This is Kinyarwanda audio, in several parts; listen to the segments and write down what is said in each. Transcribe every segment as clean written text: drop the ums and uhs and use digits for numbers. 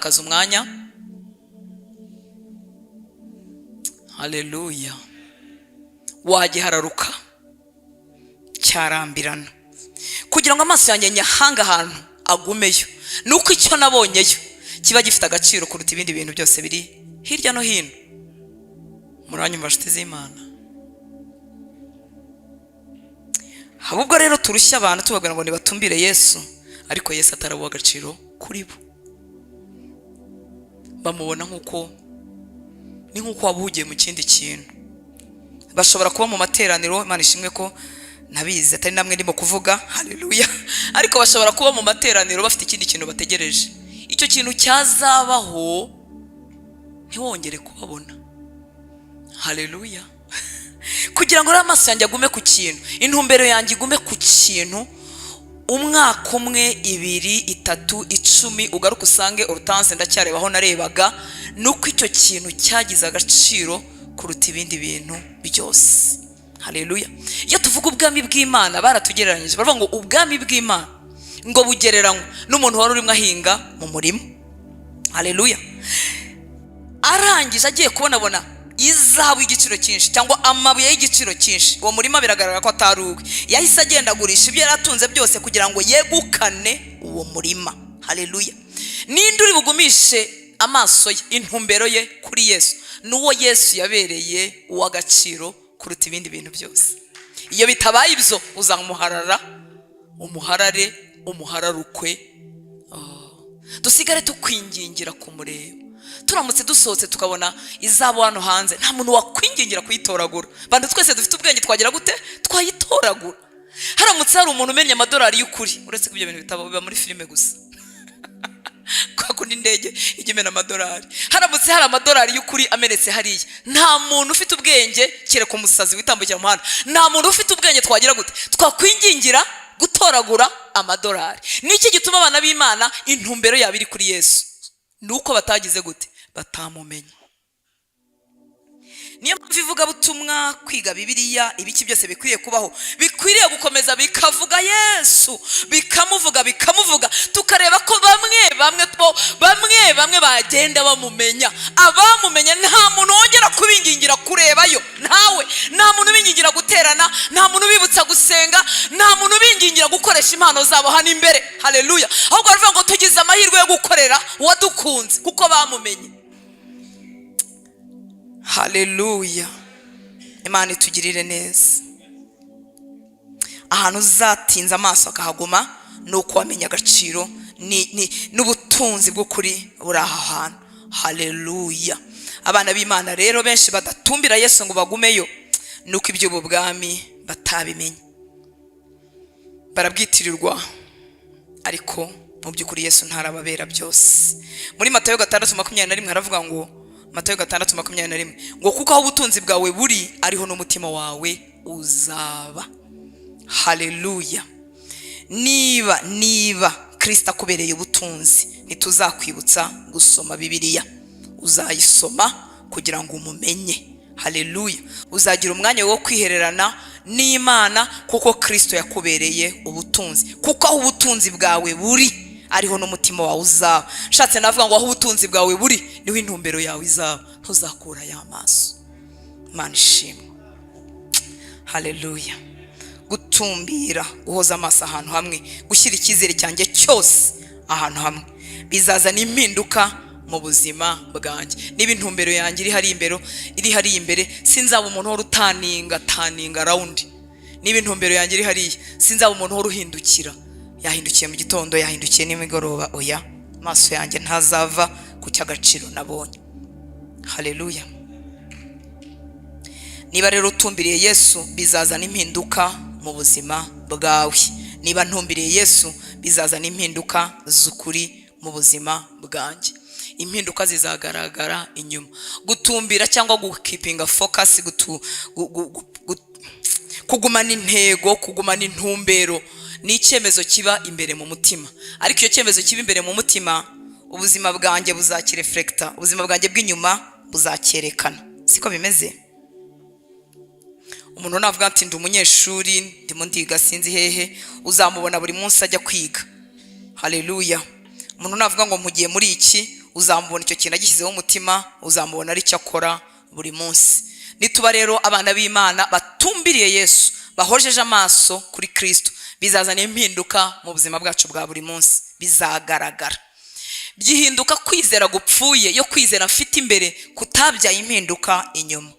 Gutakaza umwanya. Haleluya. Wagihararuka cyarambirana. Kugira ngo amaso yanjye nyahanga ahantu agumeyo, ni uko icyo nabonyeyo kiba gifite agaciro kuruta ibindi bintu byose biri hirya no hino. Muranyumva, nshuti z'Imana? Ahubwo rero turushya abantu tubabwira ngo nibatumbire Yesu, ariko Yesu atarabuha agaciro kuri bo. Bamubona nk'uko ni nk'uko waba uhugiye mu kindi kintu. Bashobora kuba mu materaniro, Imana ishimwe ko nabizi atari namwe ndimo kuvuga, haleluya, ariko bashobora kuba mu materaniro bafite ikindi kintu bategereje. Icyo kintu cyazabaho ntiwongere kubabona. Haleluya. Kugira ngo rero amaso yanjye agume ku kintu, intumbero yanjye igume ku kintu, umwaka umwe, 2, 3, 10, ugaruke usange Hortense ndacyareba aho narebaga, ni uko icyo kintu cyagize agaciro kuruta ibindi bintu byose. Haleluya. Iyo tuvuga ubwami bw'Imana baratugereranyije, baravuga ngo ubwami bw'Imana ngo bugereranywa n'umuntu wari urimo ahinga mu murima. Haleluya. Arangije agiye kubonabona izahabu y'igiciro cyinshi cyangwa amabuye y'igiciro cyinshi. Uwo murima biragaragara ko atari uwe. Yahise agenda agurisha ibyo yari atunze byose kugira ngo yegukane uwo murima. Haleluya. Ninde uri bugumishe amaso ye, intumbero ye kuri Yesu? N'uwo Yesu yabereye uw'agaciro kuruta ibindi bintu byose. Iyo bitabaye ibyo uzamuharara, umuharare, umuhararukwe. Dusigare tukwingingira kumureba. Turamutse dusohotse tukabona izabo hano hanze, nta muntu wakwingingira kuyitoragura. Bantu twese dufite ubwenge twagira gute? Twayitoragura. Haramutse hari umuntu umenya amadolari y'ukuri, uretse ko ibyo bintu bitaba, biba muri filime gusa, kwa kundi indege ijya imena amadolari. Haramutse hari amadolari y'ukuri amenetse hariya, nta muntu ufite ubwenge, kereka umusazi witambukira mu muhanda, nta muntu ufite ubwenge twagira gute? Twakwingingira gutoragura amadolari. Niki gituma abana b'Imana intumbero yabo iri kuri Yesu? Ni uko batagize gute? Batamumenye. Niyo mpamvu ivugabutumwa, kwiga Bibiliya, ibiki byose bikwiriye kubaho, bikwiriye gukomeza bikavuga Yesu, bikamuvuga, bikamuvuga, tukareba ko bamwe bamwe bo, bamwe bamwe bagenda bamumenya. Abamumenya nta muntu wongera kubingingira kurebayo, ntawe. Nta muntu ubingingira guterana, nta muntu ubibutsa gusenga, nta muntu ubingingira gukoresha impano zabo hano imbere. Haleluya. Ahubwo baravuga ngo tugize amahirwe yo gukorera uwadukunze kuko bamumenye. Haleluya. Imana itugirire neza. Ahantu uzatinza amaso akahaguma ni uko wamenya agaciro n'ubutunzi bw'ukuri buri aha hantu. Haleluya. Abana b'Imana rero benshi badatumbira Yesu ngo bagumeyo, ni uko iby'ubu bwami batabimenye, barabwitirirwa, ariko mu by'ukuri Yesu ntarababera byose. Muri Matayo 6:21 haravuga ngo, Matayo 6:21 ngo kuko aho ubutunzi bwawe buri ariho n'umutima wawe uzaba. Haleluya. Niba Kristo akubereye ubutunzi, ntituzakwibutsa gusoma Bibiliya, uzayisoma kugira ngo umumenye. Haleluya. Uzagira umwanya wo kwihererana n'Imana kuko Kristo yakubereye ubutunzi. Kuko aho ubutunzi bwawe buri ariho n'umutima wawe uzaba. Nshatse navuga ngo aho ubutunzi bwawe buri niho intumbero yawe izaba, ntuzakura ya maso. Imana ishimwe. Haleluya. Gutumbira, guhoza amaso ahantu hamwe, gushyira icyizere cyanjye cyose ahantu hamwe, bizazana impinduka mu buzima bwanjye. Niba intumbero yanjye iri hariya imbere, iri hariya imbere, sinzaba umuntu uhora utaninga, taninga round. Niba intumbero yanjye iri hariya, sinzaba umuntu uhora uhindukira. Yahindukiye mu gitondo, yahindukiye nimugoroba, oya, amaso yanjye ntazava ku cy'agaciro nabonye. Haleluya. Niba rero utumbiriye Yesu, bizazana impinduka mu buzima bwawe. Niba ntumbiriye Yesu, bizazana impinduka z'ukuri mu buzima bwanjye. Impinduka zizagaragara inyuma. Gutumbira cyangwa gukipinga focus, kugumana intego, kugumana intumbero ni icyemezo kiba imbere mu mutima. Ariko iyo cyemezo kiba imbere mu mutima, ubuzima bwanjye buzakireflecta, ubuzima bwanjye bw'inyuma buzacyerekana. Siko bimeze? Umuntu navuga ati ndi umunyeshuri, ndimo ndiga sinzi hehe, uzamubona buri munsi ajya kwiga. Haleluya. Umuntu navuga ngo mpugiye muri iki, Uzamubona icyo kintu agishyizeho umutima, uzamubona aricyo akora buri munsi. Nituba rero abana b'Imana batumbiriye Yesu, bahojeje amaso kuri Kristo, bizazana impinduka mu buzima bwacu bwa buri munsi, bizagaragara. Byihinduka kwizera gupfuye yo kwizera mfite imbere kutabyaye impinduka inyuma.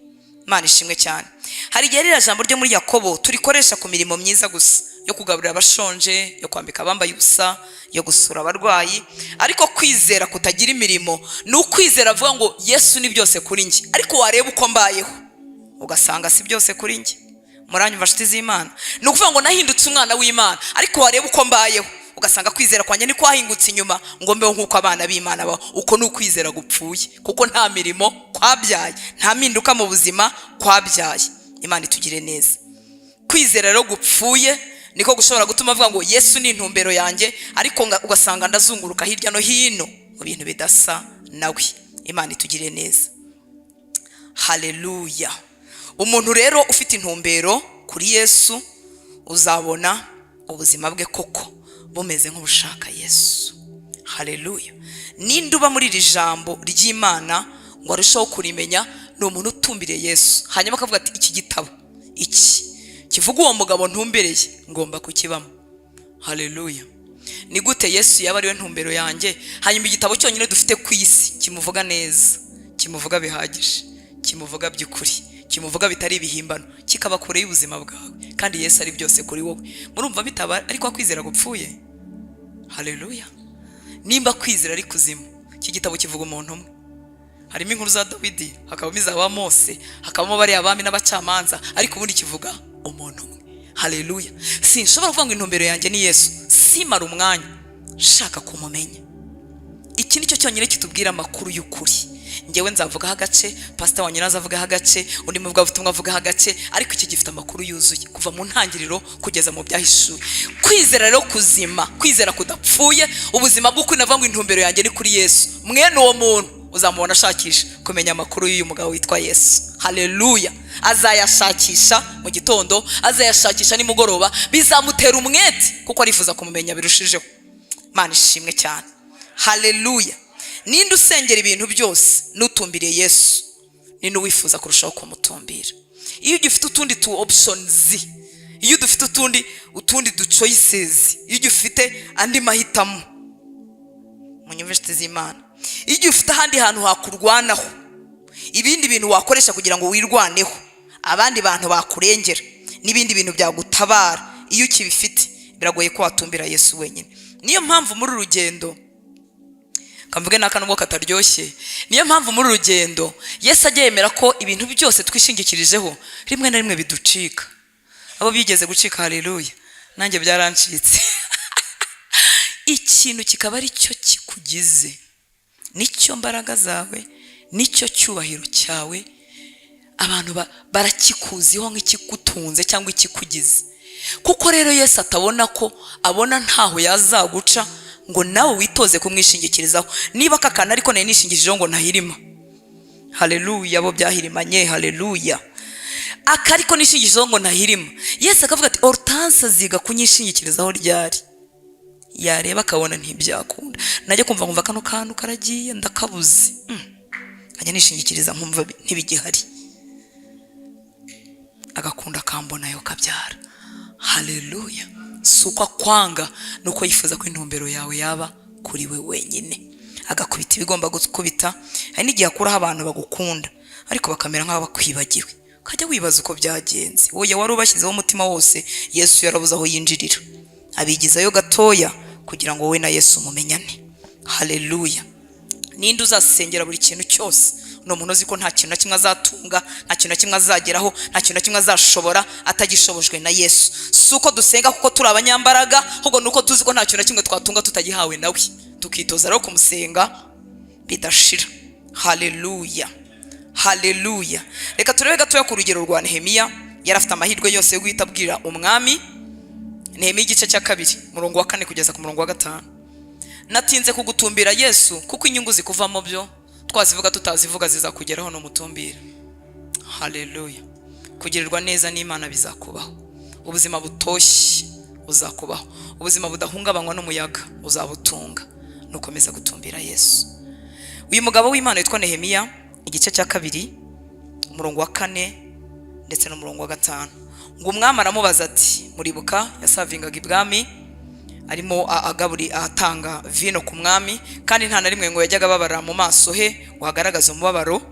Imana ishimwe cyane. Hari igihe ririya jambo ryo muri Yakobo turikoresha ku mirimo myiza gusa, yo kugaburira abashonje, yo kwambika abambaye ubusa, yo gusura abarwayi. Ariko kwizera kutagira imirimo ni ukwizera avuga ngo Yesu ni byose kuri njye, ariko wareba uko mbayeho ugasanga si byose kuri njye. Muranyumva, nshuti z'Imana? Ni ukuvuga ngo nahindutse umwana w'Imana, ariko wareba uko mbayeho ugasanga kwizera kwanjye ntikwahingutse inyuma ngo mbeho nk'uko abana b'Imana baho. Uko ni ukwizera gupfuye, kuko nta mirimo kwabyaye, nta mpinduka mu buzima kwabyaye. Imana itugire neza. Kwizera rero gupfuye niko gushobora gutuma avuga ngo Yesu ni intumbero yanjye, ariko ugasanga ndazunguruka hirya no hino mu bintu bidasa nawe. Imana itugire neza. Haleluya. Umuntu rero ufite intumbero kuri Yesu, uzabona ubuzima bwe koko bumeze nk'ubushaka Yesu. Haleluya. Ninde uba muri iri jambo ry'Imana ngo arusheho kurimenya? Ni umuntu utumbiriye Yesu, hanyuma akavuga ati: "Iki gitabo iki kivuga uwo mugabo ntumbereye, ngomba kukibamo." Haleluya. Ni gute Yesu yaba ariwe ntumbero yanjye, hanyuma igitabo cyonyine dufite ku isi kimuvuga neza, kimuvuga bihagije, kimuvuga by'ukuri, kimuvuga bitari ibihimbano, kikaba kure y'ubuzima bwawe, kandi Yesu ari byose kuri wowe? Murumva bitaba ariko kwizera gupfuye? Haleluya. Nimba kwizera ari kuzimu, iki gitabo kivuga umuntu umwe. Harimo inkuru za Dawidi, hakabamo iza ba Mose, hakabamo bariya bami n'abacamanza, ariko ubundi kivuga umuntu umwe. Haleluya. Sinshobora kuvuga ngo intumbero yanjye ni Yesu, simara umwanya nshaka kumumenya. Iki ni cyo cyonyine kitubwira amakuru y'ukuri. Ngewe nzavugaho agace, pasita wanyu azavugaho agace, undi muvugabutumwa avugaho agace, ariko iki gifite amakuru yuzuye kuva mu ntangiriro kugeza mu Byahishuwe. Kwizera rero kuzima, kwizera kudapfuye, ubuzima bw'ukuri, navuga ngo intumbero yanjye ni kuri Yesu, mwene uwo muntu uzamubona ashakisha kumenya amakuru y'uyu mugabo witwa Yesu. Haleluya. Azayashakisha mu gitondo, azayashakisha nimugoroba, bizamutera umwete kuko arifuza kumumenya birushijeho. Imana ishimwe cyane. Haleluya. Ninde usengera ibintu byose? N'utumbiriye Yesu, ni n'uwifuza kurushaho kumutumbira. Iyo ugifite utundi tu options, iyo dufite utundi du choices, iyo ugifite andi mahitamo, munyumve inshuti z'Imana, iyo ugifite ahandi hantu hakurwanaho, ibindi bintu wakoresha kugira ngo wirwaneho, abandi bantu bakurengera n'ibindi bintu byagutabara, iyo ukibifite biragoye ko watumbira Yesu wenyine. Niyo mpamvu muri uru rugendo, kamvuge n'aka nubwo kataryoshye, niyo mpamvu muri uru rugendo Yesu ajya yemera ko ibintu byose twishingikirijeho rimwe na rimwe biducika. Abo bigeze gucika, haleluya. Nanjye byarancitse. Ikintu kikaba ari cyo kikugize, nicyo mbaraga zawe, nicyo cyubahiro cyawe, abantu barakikuziho nk'ikigutunze cyangwa ikikugize. Kuko rero Yesu atabona ko abona ntaho yazaguca ngo nawe witoze kumwishingikirizaho. Niba aka kantu ariko nari nishingikirijeho ngo ntahirima, haleluya, abo byahirimanye, haleluya. Aka ariko nishingikirijeho ngo ntahirima, Yesu akavuga ati: "Hortense aziga kunyishingikirizaho ryari?" Yareba akabona ntibyakunda. Najya kumva nkumva kano kantu karagiye, ndakabuze. Nkajya nishingikiriza nkumva ntibigihari, agakunda akambona yo kabyara. Haleluya. Si uko akwanga, ni uko yifuza ko intumbero yawe yaba kuri we wenyine, agakubita ibigomba gukubita. Hari n'igihe akuraho abantu bagukunda, ariko bakamera nk'aho bakwibagiwe, ukajya wibaza uko byagenze. Wowe wari ubashyizeho umutima wose, Yesu yarabuze aho yinjirira, abigizayo gatoya kugira ngo wowe na Yesu mumenyane. Haleluya. Ninde uzasengera buri kintu cyose? Ni umuntu uzi ko nta kintu na kimwe azatunga, nta kintu na kimwe azageraho, nta kintu na kimwe azashobora atagishobojwe na Yesu. Si uko dusenga kuko turi abanyambaraga, ahubwo ni uko tuzi ko nta kintu na kimwe twatunga tutagihawe nawe, tukitoza rero kumusenga bidashira. Haleluya, haleluya. Reka turebe gatoya ku rugero rwa Nehemiya. Yari afite amahirwe yose yo guhita abwira umwami. Nehemiya igice cya 2, umurongo wa 4 kugeza ku murongo wa 5. Natinze kugutumbira Yesu, kuko inyungu zikuvamo byo twazivuga tutazivuga zizakugeraho numutumbira. Haleluya. Kugirirwa neza n'Imana bizakubaho, ubuzima butoshye buzakubaho, ubuzima budahungabanywa n'umuyaga uzabutunga nukomeza gutumbira Yesu. Uyu mugabo w'Imana witwa Nehemiya, igice cya 2, umurongo wa 4 ndetse n'umurongo wa 5, ngo umwami aramubaza ati, muribuka yasavingaga ibwami arimo agaburi atanga vino ku mwami, kandi nta na rimwe ngo yajyaga ababara mu maso he ngo hagaragaze umubabaro.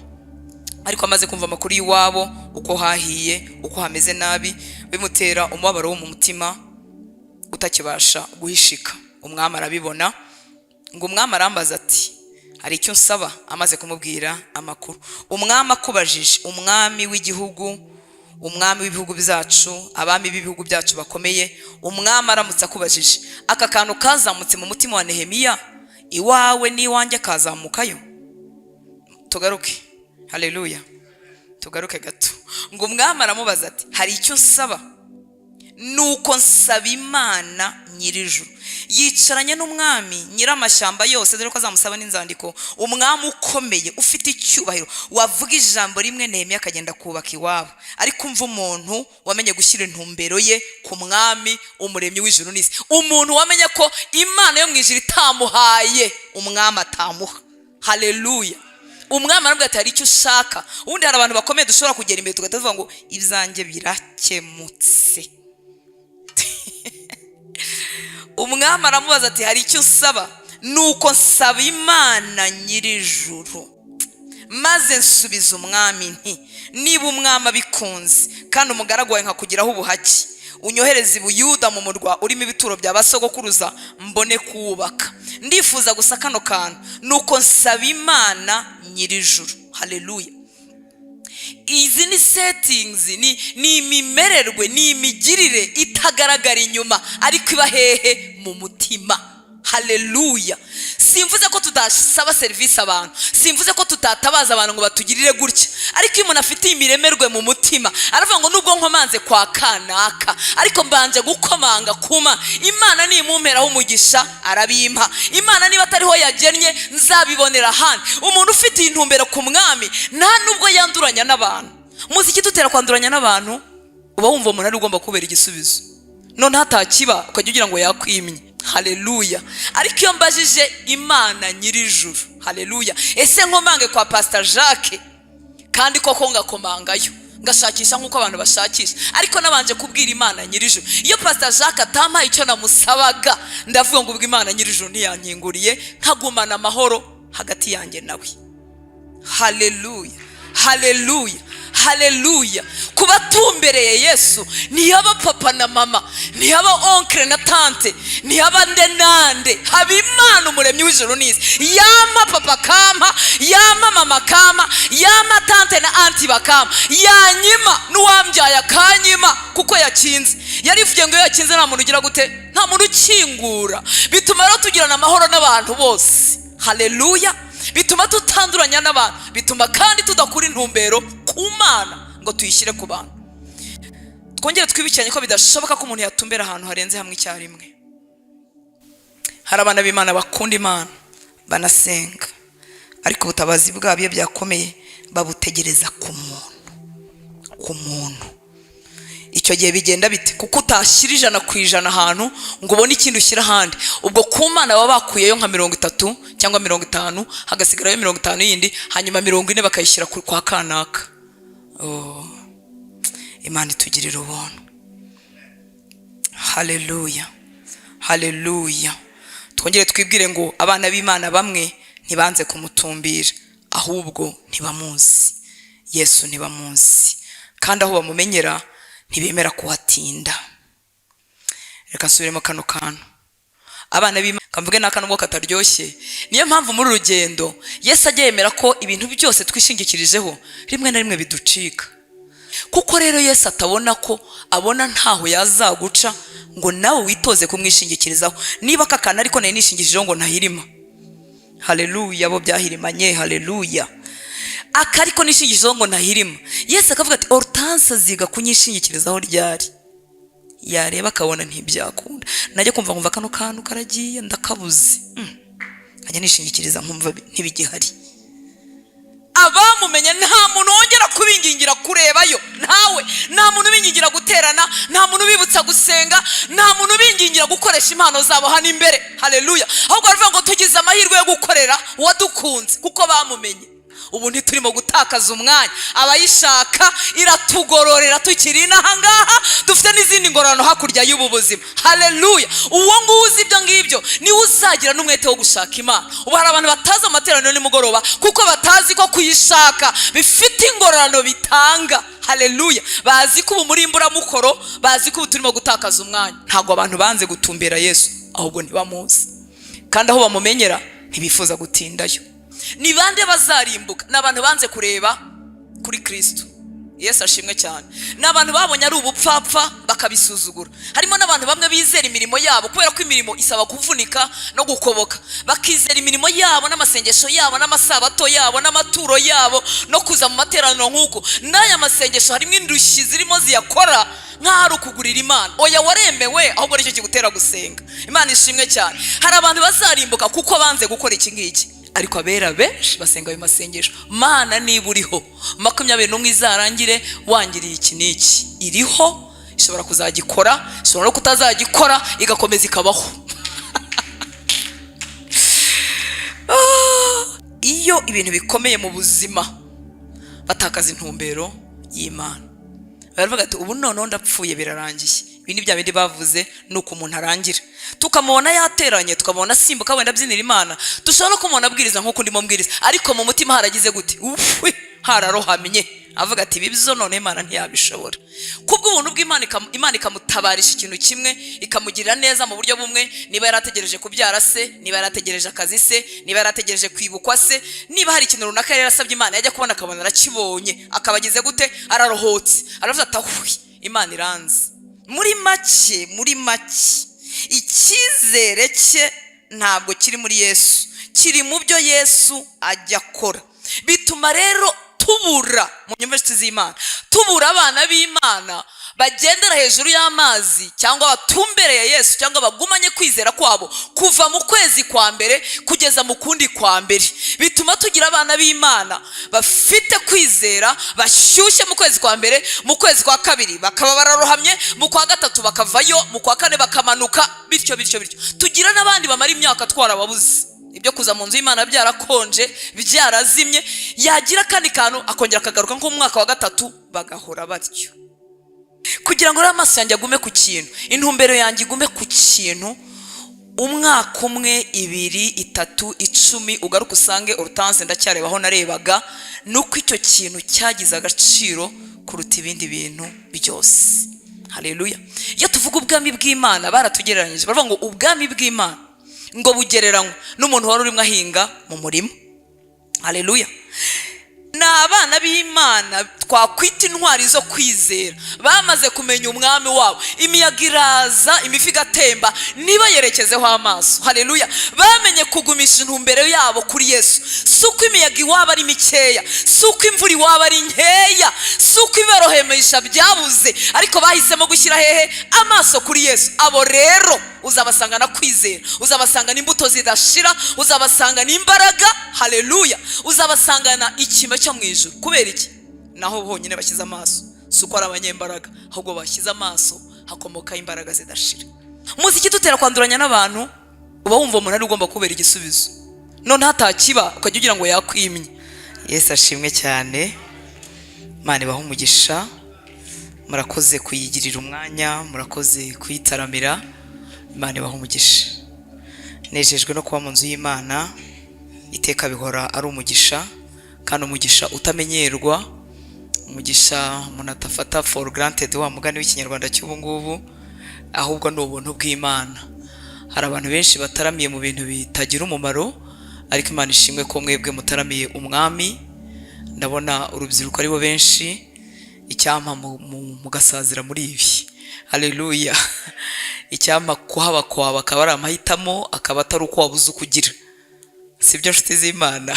Ariko amaze kumva amakuru y'iwabo, uko hahiye, uko hameze nabi, bimutera umubabaro wo mu mutima utakibasha guhishika. Umwami arabibona. Ngo umwami arambaza ati, hari icyo nsaba? Amaze kumubwira amakuru, umwami akubajije, umwami w'igihugu, umwami w'ibihugu byacu, abami b'ibihugu byacu bakomeye, umwami aramutse akubajije aka kantu kazamutse mu mutima wa Nehemiya, iwawe n'iwanjye kazamukayo. Tugaruke, haleluya, tugaruke gato. Ngo umwami aramubaza ati, hari icyo nsaba? Nuko nsaba Imana nyir'ijuru. Yicaranye n'umwami nyir'amashyamba yose, dore ko azamusaba n'inzandiko, umwami ukomeye ufite icyubahiro, wavuga ijambo rimwe Nehemiya akagenda kubaka iwabo. Ariko umva umuntu wamenye gushyira intumbero ye ku mwami umuremyi w'ijuru n'isi, umuntu wamenye ko Imana yo mu ijuru itamuhaye umwami atamuha. Haleluya. Umwami aramubwira ati, hari icyo ushaka? Ubundi hari abantu bakomeye dushobora kugera imbere tugahita tuvuga ngo ibyanjye birakemutse. Umwami aramubaza ati, hari icyo usaba? Nuko nsaba Imana nyir'ijuru, maze nsubiza umwami nti, niba umwami abikunze kandi umugaragu wawe nkakugiraho ubuhake, unyohereze i Buyuda mu murwa urimo ibituro bya basogokuruza, mbone kuwubaka. Ndifuza gusa kano kantu. Nuko nsaba Imana nyir'ijuru. Haleluya. Izi ni settings, ni imimererwe, ni imigirire itagaragara inyuma ariko iba hehe? Mu mutima. Haleluya. Simvuze ko tudasaba serivisi abantu, simvuze ko tutatabaza abantu ngo batugirire gutya, ariko iyo umuntu afite imiremerwe mu mutima aravuga ngo nubwo nkomanze kwa kanaka, ariko mbanje gukomanga kuma Imana, nimumperaho umugisha arabimpa. Imana niba atariho yagennye, nzabibonera ahandi. Umuntu ufite intumbero ku mwami nta nubwo yanduranya n'abantu. Muzi ikidutera kwanduranya n'abantu? Uba wumva umuntu ari ugomba kubera igisubizo, none hatakiba ukajya ugira ngo yakwimye. Haleluya. Ariko iyo mbajije Imana nyir'ijuru, haleluya, ese nkomange kwa Pastor Jacques? Kandi koko ngakomangayo, ngashakisha nk'uko abantu bashakisha, ariko nabanje kubwira Imana nyir'ijuru. Iyo Pastor Jacques atampaye icyo namusabaga, ndavuga ngo ubwo Imana nyir'ijuru ntiyankinguriye, nkagumana amahoro hagati yanjye nawe. Haleluya, haleluya, haleluya. Kuba tumbereye Yesu, ntiyaba papa na mama, ntiyaba oncle na tante, ntiyaba nde nande, haba Imana umuremyi w'ijuru n'isi. Yampa papa kampa, yampa mama kampa, yampa tante na aunty bakampa, yanyima n'uwambyaye akanyima, kuko yakinze. Yarivugiye ngo iyo yakinze nta muntu ugira gute? Nta muntu ukingura. Bituma rero tugirana amahoro n'abantu bose. Haleluya. Bituma tutanduranya n'abantu, bituma kandi tudakura intumbero ku Mana ngo tuyishyire ku bantu. Twongere twibukiranye ko bidashoboka ko umuntu yatumbera ahantu harenze hamwe icyarimwe. Hari abana b'Imana bakunda Imana, banasenga, ariko ubutabazi bwabo iyo byakomeye babutegereza ku muntu, ku muntu. Icyo gihe bigenda bite? Kuko utashyira 100% ahantu ngo ubone ikindi ushyira ahandi. Ubwo ku Mana baba bakuyeyo nka 30 cyangwa 50, hagasigarayo 50 yindi, hanyuma 40 bakayishyira kwa kanaka. Oh, Imana itugirira ubuntu. Haleluya, haleluya. Twongere twibwire ngo abana b'Imana bamwe ntibanze kumutumbira, ahubwo ntibamuzi Yesu, ntibamuzi, kandi aho bamumenyera ntibemera kuhatinda. Reka nsubiremo kano kantu. Abana b'Imana, kamvuge n'aka nubwo kataryoshye, niyo mpamvu muri urugendo Yesu ajya yemera ko ibintu byose twishingikirijeho rimwe na rimwe biducika. Kuko rero Yesu atabona ko abona ntaho yazaguca ngo nawe witoze kumwishingikirizaho. Niba aka kantu ariko nari nishingikirijeho ngo ntahirima, haleluya, bo byahirimanye, haleluya. Aka ariko nishingikirijeho ngo ntahirima, Yesu akavuga ati, Hortense aziga kunyishingikirizaho ryari? Yareba akabona ntibyakunda, najya kumva nkumva kano kantu karagiye, ndakabuze, nkajya nishingikiriza nkumva ntibigihari. Abamuzi Bamumenye, nta muntu wongera kubingingira kurebayo, ntawe. Nta muntu ubingingira guterana, nta muntu ubibutsa gusenga, nta muntu ubingingira gukoresha impano zabo hano imbere. Haleluya! Ahubwo baravuga ngo tugize amahirwe yo gukorera uwadukunze, kuko bamumenye. Ubu ntiturimo gutakaza umwanya. Abayishaka iratugororera tukiri inaha ngaha, dufite n'izindi ngororano hakurya y'ubu buzima. Haleluya! Uwo nguwo uzi ibyo ngibyo niwe uzagira n'umwete wo gushaka Imana. Ubu hari abantu batazi amateraniro nimugoroba kuko batazi ko kuyishaka bifite ingororano bitanga. Haleluya! Bazi ko ubu muri imburamukoro, bazi ko ubu turimo gutakaza umwanya. Ntabwo abantu banze gutumbera Yesu, ahubwo ntibamuzi, kandi aho bamumenyera ntibifuza gutindayo. Ni bande bazarimbuka? Ni abantu banze kureba kuri Kristo. Yesu ashimwe cyane. Ni abantu babonye ari ubupfapfa bakabisuzugura. Harimo n'abantu bamwe bizera imirimo yabo, kubera ko imirimo isaba kuvunika no gukoboka, bakizera imirimo yabo n'amasengesho yabo n'amasabato yabo n'amaturo yabo no kuza mu materaniro nk'uko n'aya masengesho harimo indushyi zirimo ziyakora nk'aho ari ukugurira Imana. Oya, waremewe, ahubwo nicyo kigutera gusenga. Imana ishimwe cyane. Hari abantu bazarimbuka kuko banze gukora iki ngiki, ariko abera benshi basenga ayo masengesho: "Mana, niba uriho, 21 izarangire wangiriye iki n'iki." Iriho, ishobora kuzagikora, ishobora no kutazagikora, igakomeza ikabaho. Iyo ibintu bikomeye mu buzima, batakaza intumbero y'Imana. Baravuga ati: "Ubu noneho ndapfuye, birarangiye." Ibi ni bya bindi bavuze, ni uko umuntu arangira. Tukamubona yateranye, tukamubona asimbuka, wenda abyinira Imana, dushobora no kumubona abwiriza nk'uko ndimo mbwiriza, ariko mu mutima haragize gute? Ufwi, hararohamye. Avuga ati: "Ibi byo none Imana ntiyabishobora." Kubw'ubuntu bw'Imana, Imana ikamutabarisha ikintu kimwe, ikamugirira neza mu buryo bumwe. Niba yarategereje kubyara se, niba yarategereje akazi se, niba yarategereje kwibukwa se, niba hari ikintu runaka yari yarasabye Imana, yajya kubona akabona arakibonye, akaba agize gute? Ararohotse, aravuga ati: "Ahwi, Imana iranze." Muri make, icyizere cye ntabwo kiri muri Yesu, kiri mu byo Yesu ajya akora. Bituma rero tubura mu nyumva z'Imana, tubura abana b'Imana bagendera hejuru y'amazi, cyangwa batumbereye Yesu, cyangwa bagumanye kwizera kwabo kuva mu kwezi kwa mbere kugeza mu kundi kwa mbere. Bituma tugira abana b'Imana bafite kwizera, bashyushye mu kwezi kwa mbere, mu kwezi kwa kabiri bakaba bararohamye, mu kwa gatatu bakavayo, mu kwa kane bakamanuka, bityo bityo bityo. Tugira n'abandi bamara imyaka twarababuze, ibyo kuza mu nzu y'Imana byarakonje, byarazimye, yagira akandi kantu akongera akagaruka nko mu mwaka wa gatatu, bagahora batyo. Kugira ngo rero amaso yanjye agume ku kintu, intumbero yanjye igume ku kintu, umwaka umwe, 2, 3, 10, ugaruke usange urutanse ndacyareba aho narebaga, ni uko icyo kintu cyagize agaciro kuruta ibindi bintu byose. Haleluya! Iyo tuvuga ubwami bw'Imana, baratugereranyije, baravuga ngo ubwami bw'Imana ngo bugereranywa n'umuntu wari urimo ahinga mu murima. Haleluya! Ni abana b'Imana twakwita intwari zo kwizera, bamaze kumenya umwami wabo. Imiyaga iraza, imifu igatemba, niba yerekezeho amaso. Haleluya! Bamenye kugumisha intumbero yabo kuri Yesu. Si uko imiyaga iwabo ari mikeya, si uko imvura iwabo ari nkeya, si uko ibibarohemesha byabuze, ariko bahisemo gushyira hehe amaso? Kuri Yesu. Abo rero uzabasanga na kwizera, uzabasanga n'imbuto zidashira, uzabasanga n'imbaraga. Haleluya! Uzabasangana ikime cyo mu ijuru. Kubera iki? Naho honyine bashyize amaso. Si uko ari abanyembaraga, ahubwo bashyize amaso hakomokaho imbaraga zidashira. Muzi ikidutera kwanduranya n'abantu? Uba wumva umuntu ari ugomba kubera igisubizo, none hatakiba ukajya ugira ngo yakwimye. Yesu ashimwe cyane. Imana ibahe umugisha. Murakoze kuyigirira umwanya, murakoze kuyitaramira. Imana ibahe umugisha. Nejejwe no kuba mu nzu y'Imana. Iteka bihora ari umugisha, kandi umugisha utamenyerwa, umugisha umuntu atafata for granted, wa mugani w'Ikinyarwanda cy'ubu ngubu, ahubwo ni ubuntu bw'Imana. Hari abantu benshi bataramiye mu bintu bitagira umumaro, ariko Imana ishimwe ko mwebwe mutaramiye Umwami. Ndabona urubyiruko aribo benshi. Icyampa mugasazira muri ibi. Haleluya! Icyampa kuhaba kwawe akaba ari amahitamo, akaba atari uko wabuze uko ugira. Si byo, nshuti z'Imana?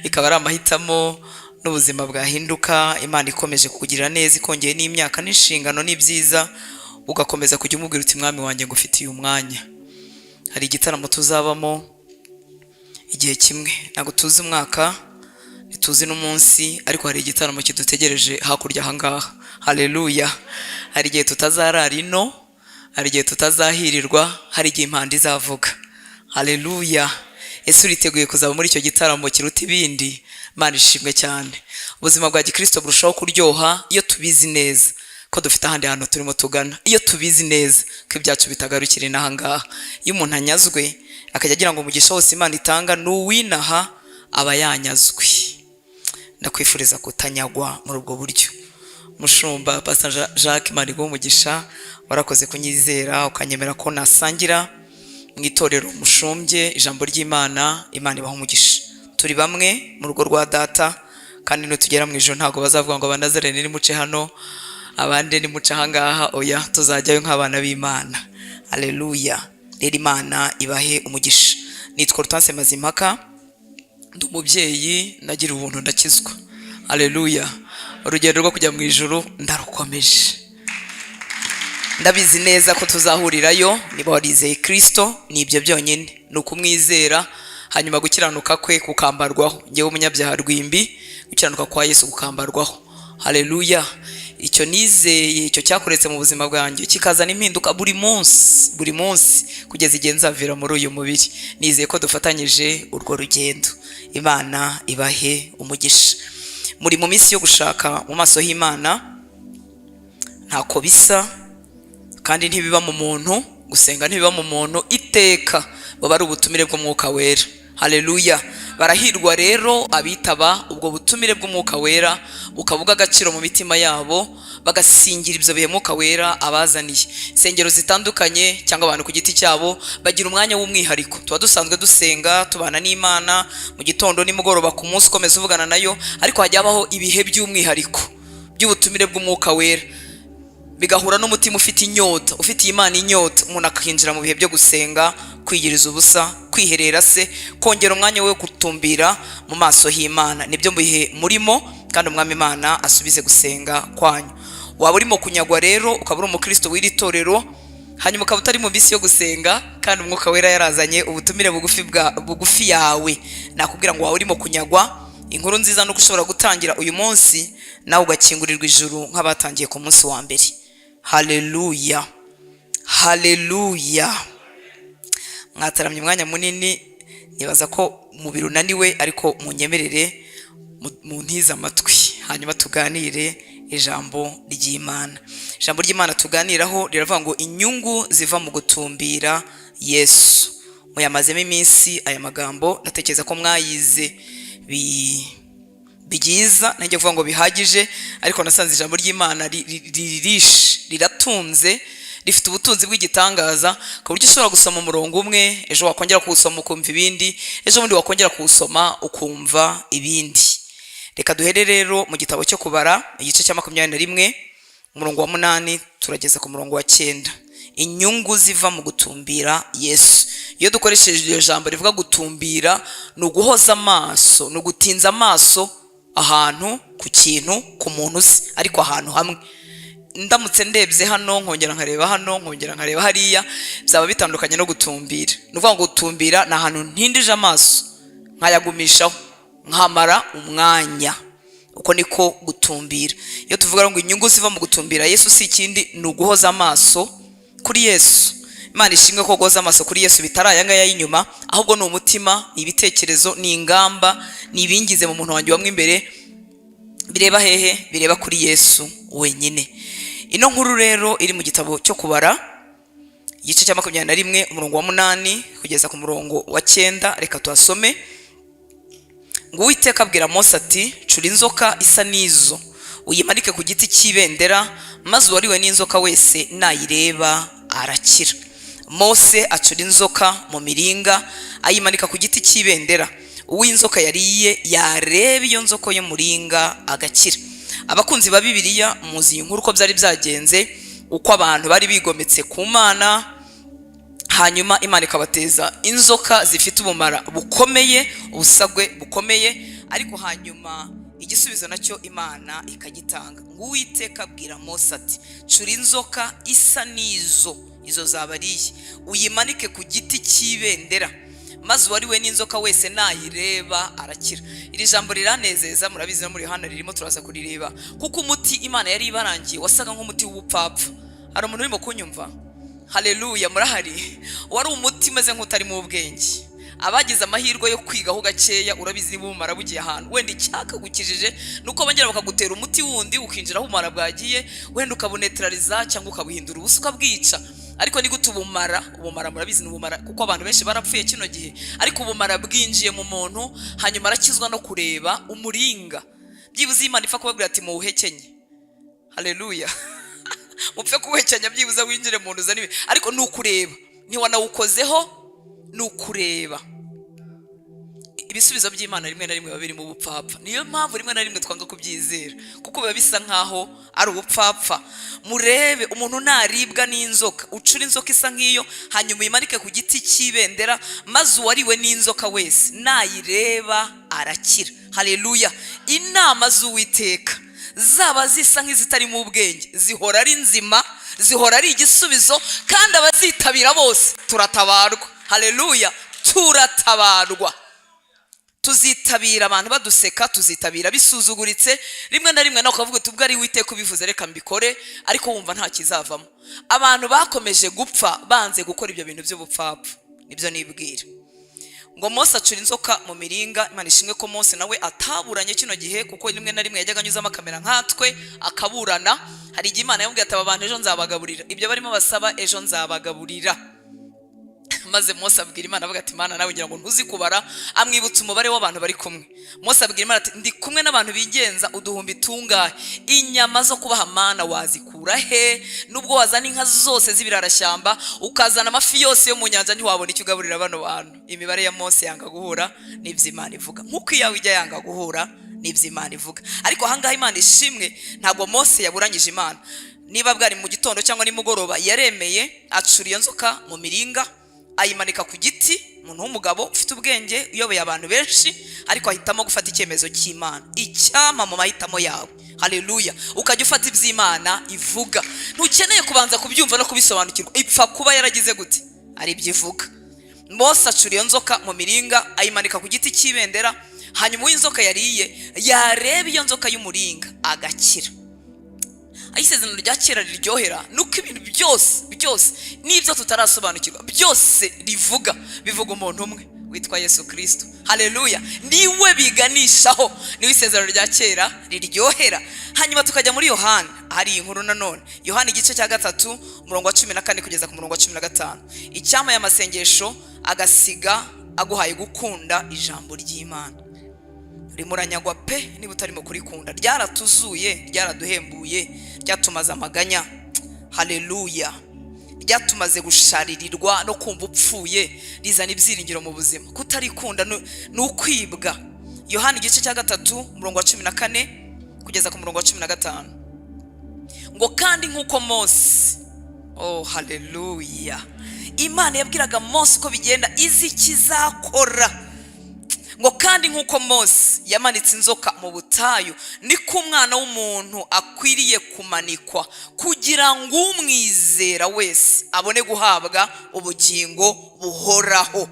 Bikaba ari amahitamo n'ubuzima bwahinduka, Imana ikomeje kukugirira neza, ikongeye n'imyaka n'inshingano n'ibyiza, ugakomeza kujya umubwira uti: "Mwami wanjye, ngufitiye umwanya." Hari igitaramo tuzabamo igihe kimwe, ntabwo tuzi umwaka, Ntituzi n'umunsi, ariko hari igitaramo kidutegereje hakurya ahangaha. Haleluya! Hari igihe tutazarara ino, hari igihe tutazahirirwa, hari igihe impanda izavuga. Haleluya! Ese uriteguye kuzaba muri icyo gitaramo kiruta ibindi? Imana ishimwe cyane. Ubuzima bwa gikristo burushaho kuryoha iyo tubizi neza ko dufite ahandi hantu turimo tugana, iyo tubizi neza ko ibyacu bitagarukira inaha ngaha. Iyo umuntu anyazwe akajya agira ngo umugisha wose Imana itanga ni uwinaha, aba yanyazwe. Ndakwifuriza kutanyagwa muri ubwo buryo. Mushumba Pastor Jacques, Imana iguhe umugisha. Warakoze kunyizera ukanyemera ko nasangira mu itorero mushumbye ijambo ry'Imana. Imana ibaha umugisha. Turi bamwe mu rugo rwa Data, kandi nitugera mu ijoro ntabwo bazavuga ngo Abanazarene nimuce hano, abandi nimuce ahangaha. Oya, tuzajyayo nk'abana b'Imana. Aleluya! Rero Imana ibahe umugisha. Nitwa Hortense Mazimpaka, ndi umubyeyi, nagira ubuntu ndakizwa. Aleluya! Urugendo rwo kujya mu ijuru ndarukomeje. Ndabizi neza ko tuzahurirayo. Niba warizeye Kirisito, ni ibyo byonyine, ni ukumwizera, hanyuma gukiranuka kwe kukambarwaho. Ngewe umunyabyaha rwimbi, gukiranuka kwa Yesu kukambarwaho. Haleluya! Icyo nizeye, icyo cyakoretse mu buzima bwanjye, kikazana impinduka buri munsi, buri munsi, kugeza igihe nzavira muri uyu mubiri. Nizeye ko dufatanyije urwo rugendo. Imana ibahe umugisha. Muri mu minsi yo gushaka mu maso h'Imana. Ntako bisa kandi ntibiba mu muntu. Gusenga ntibiba mu muntu, iteka buba ari ubutumire bw'Umwuka Wera. Haleluya! Barahirwa rero abitaba ubwo butumire bw'Umwuka Wera, bukaba ubw'agaciro mu mitima yabo, bagasingira ibyo bihe Mwuka Wera abazaniye. Insengero zitandukanye cyangwa abantu ku giti cyabo bagira umwanya w'umwihariko. Tuba dusanzwe dusenga, tubana n'Imana mu gitondo, nimugoroba, ku munsi ukomeza uvugana nayo, ariko hajya habaho ibihe by'umwihariko by'ubutumire bw'Umwuka Wera, bigahura n'umutima ufite inyota, ufitiye Imana inyota. Umuntu akinjira mu bihe byo gusenga, kwiyiriza ubusa, kwiherera se, kongera umwanya we wo gutumbira mu maso h'Imana. Nibyo bihe murimo, kandi Umwami Imana asubize gusenga kwanyu. Waba urimo kunyagwa rero, ukaba uri umukristo w'iri torero, hanyuma ukaba utari mu minsi yo gusenga, kandi Umwuka Wera yarazanye ubutumire bugufi bwa bugufi yawe, nakubwira ngo waba urimo kunyagwa. Inkuru nziza ni uko ushobora gutangira uyu munsi, nawe ugakingurirwa ijuru nk'abatangiye ku munsi wa mbere. Haleluya, haleluya! Mwataramye umwanya munini, nibaza ko umubiri unaniwe, ariko munyemerere muntize amatwi, hanyuma tuganire ijambo ry'Imana. Ijambo ry'Imana tuganiraho riravuga ngo inyungu ziva mu gutumbira Yesu. Muyamazemo iminsi aya magambo, ndatekereza ko mwayize byiza. Ntajya kuvuga ngo bihagije, ariko nasanze ijambo ry'Imana ririshe, riratunze, rifite ubutunzi bw'igitangaza, ku buryo ushobora gusoma umurongo umwe, ejo wakongera kuwusoma ukumva ibindi, ejo bundi wakongera kuwusoma ukumva ibindi. Reka duhere rero mu gitabo cyo Kubara, igice cya 21, umurongo wa 8 turageza ku murongo wa 9. Inyungu ziva mu gutumbira Yesu. Iyo dukoresheje iryo jambo rivuga gutumbira, ni uguhoza amaso, ni ugutinza amaso ahantu, ku kintu, ku muntu uzi, ariko ahantu hamwe. Ndamutse ndebye hano, nkongera nkareba hano, nkongera nkareba hariya, byaba bitandukanye no gutumbira. Ni ukuvuga ngo gutumbira ni ahantu ntindije amaso, nkayagumishaho, nkamara umwanya. Uko niko gutumbira. Iyo tuvuga ngo inyungu ziva mu gutumbira Yesu, si ikindi, ni uguhoza amaso kuri Yesu. Imana ishimwe ko guhoza amaso kuri Yesu bitari aya ngaya y'inyuma, ahubwo ni umutima, ni ibitekerezo, ni ingamba, ni ibingize mu muntu wanjye wamwe imbere. Bireba hehe? Bireba kuri Yesu wenyine. Ino nkuru rero iri mu gitabo cyo Kubara, igice cya 21, umurongo wa 8 kugeza ku murongo wa 9. Reka tuhasome. Ngo Uwiteka abwira Mose ati: "Cura inzoka isa n'izo, uyimanike ku giti cy'ibendera, maze uwariwe n'inzoka wese nayireba arakira." Mose acura inzoka mu miringa, ayimanika ku giti cy'ibendera. Uw'inzoka yariye yareba iyo nzoka y'umuringa agakira. Abakunzi ba Bibiliya muzi iyi nkuru uko byari byagenze, uko abantu bari bigometse ku Mana, hanyuma Imana ikabateza inzoka zifite ubumara bukomeye, ubusagwe bukomeye. Ariko hanyuma igisubizo nacyo Imana ikagitanga. Ngo Uwiteka abwira Mose ati: "Cura inzoka isa n'izo, izo zabariye, uyimanike ku giti cy'ibendera, Maze uwariwe n'inzoka wese nayireba arakira. Iri jambo riranezeza, murabizi no muri Yohana ririmo, turaza kurireba, kuko umuti Imana yari ibarangiye wasaga nk'umuti w'ubupfapfa. Hari umuntu urimo kunyumva? Haleluya! Murahari? Wari umuti umeze nk'utarimo ubwenge. Abagize amahirwe yo kwigaho gakeya, urabizi, niba ubumara bugiye ahantu, wenda icyakagukijije ni uko bongera bakagutera umuti wundi ukinjira aho ubumara bwagiye, wenda ukabunetraliza cyangwa ukabuhindura ubusa, ukabwica. Ariko ni gute ubumara, ubumara murabizi ni ubumara, kuko abantu benshi barapfuye kino gihe, ariko ubumara bwinjiye mu muntu, hanyuma arakizwa no kureba umuringa. Byibuze Imana ipfa kubabwira ati: "Muwuhekenye." Haleluya! Mupfe kuwuhekenya, byibuze winjire mu nzu uzane ibi. Ariko ni ukureba, ntiwanawukozeho, ni ukureba. Ibisubizo by'Imana rimwe na rimwe biba biri mu bupfapfa. Niyo mpamvu rimwe na rimwe twanga kubyizera, kuko biba bisa nkaho ari ubupfapfa. Murebe umuntu naribwa n'inzoka, ucura inzoka isa nk'iyo, hanyuma uyimanike ku giti cy'ibendera, maze uwariwe n'inzoka wese nayireba arakira. Haleluya! Inama z'Uwiteka, zaba zisa nk'izitarimo ubwenge, zihora ari nzima, zihora ari igisubizo, kandi abazitabira bose turatabarwa. Haleluya! Turatabarwa. Tuzitabira abantu baduseka, tuzitabira bisuzuguritse. Rimwe na rimwe nawe ukavuga uti: "Ubwo ari Uwiteka ubivuze, reka mbikore," ariko wumva nta kizavamo. Abantu bakomeje gupfa banze gukora ibyo bintu by'ubupfapfa. Nibyo nibwira ngo Mose acura inzoka mu miringa. Imana ishimwe ko Mose nawe ataburanye kino gihe, kuko rimwe na rimwe yajyaga anyuzamo akamera nkatwe akaburana. Hari igihe Imana yamubwiye ati: "Aba bantu ejo nzabagaburira ibyo barimo basaba, ejo nzabagaburira." Maze Mose abwira Imana, avuga ati: "Imana, nawe ngira ngo ntuzi kubara." Amwibutsa umubare w'abantu bari kumwe. Mose abwira Imana ati: "Ndi kumwe n'abantu bigenza uduhumbi tungahe? Inyama zo kubaha, Mana, wazikura he? Nubwo wazana inka zose z'ibirarashyamba, ukazana amafi yose yo mu nyanja, ntiwabona icyo ugaburira bano bantu." Imibare ya Mose yanga guhura n'ibyo Imana ivuga, nk'uko iyawe ijya yanga guhura n'ibyo Imana ivuga. Ariko ahangaha Imana ishimwe, ntabwo Mose yaburanyije Imana. Niba bwari mu gitondo cyangwa nimugoroba, yaremeye acura iyo nzoka mu miringa, ayimanika ku giti. Umuntu w'umugabo ufite ubwenge, uyoboye abantu benshi, ariko ahitamo gufata icyemezo cy'Imana. Icyama mu mahitamo yawe, haleluya, ukajya ufata iby'Imana ivuga. Ntukeneye kubanza kubyumva no kubisobanukirwa, ipfa kuba yaragize gute, ari ibyo ivuga. Mose acura iyo nzoka mu miringa, ayimanika ku giti cy'ibendera, hanyuma uw'inzoka yariye yareba iyo nzoka y'umuringa agakira. Aho isezerano rya kera riryohera ni uko ibintu byose byose n'ibyo tutarasobanukirwa byose rivuga, bivuga umuntu umwe witwa Yesu Kirisito. Haleluya! Niwe biganishaho, niwe isezerano rya kera riryohera. Hanyuma tukajya muri Yohana, hari iyi nkuru nanone. Yohana igice cya 3, umurongo wa 14 kugeza ku murongo wa 15. Icyama y'amasengesho agasiga aguhaye gukunda ijambo ry'Imana. Urimo uranyagwa pe niba utarimo kurikunda. Ryaratuzuye, ryaraduhembuye, ryatumaze amaganya. Haleluya! Ryatumaze gusharirirwa no kumva upfuye, rizana ibyiringiro mu buzima. Kutarikunda ni ukwibwa. Yohana igice cya 3, umurongo wa 14 kugeza ku murongo wa 15, ngo: "Kandi nk'uko Mose..." Oh, haleluya! Imana yabwiraga Mose uko bigenda, izi ikizakora, ngo: "Kandi nk'uko Mose yamanitse inzoka mu butayu, niko Umwana w'umuntu akwiriye kumanikwa, kugira ngo umwizera wese abone guhabwa ubugingo buhoraho.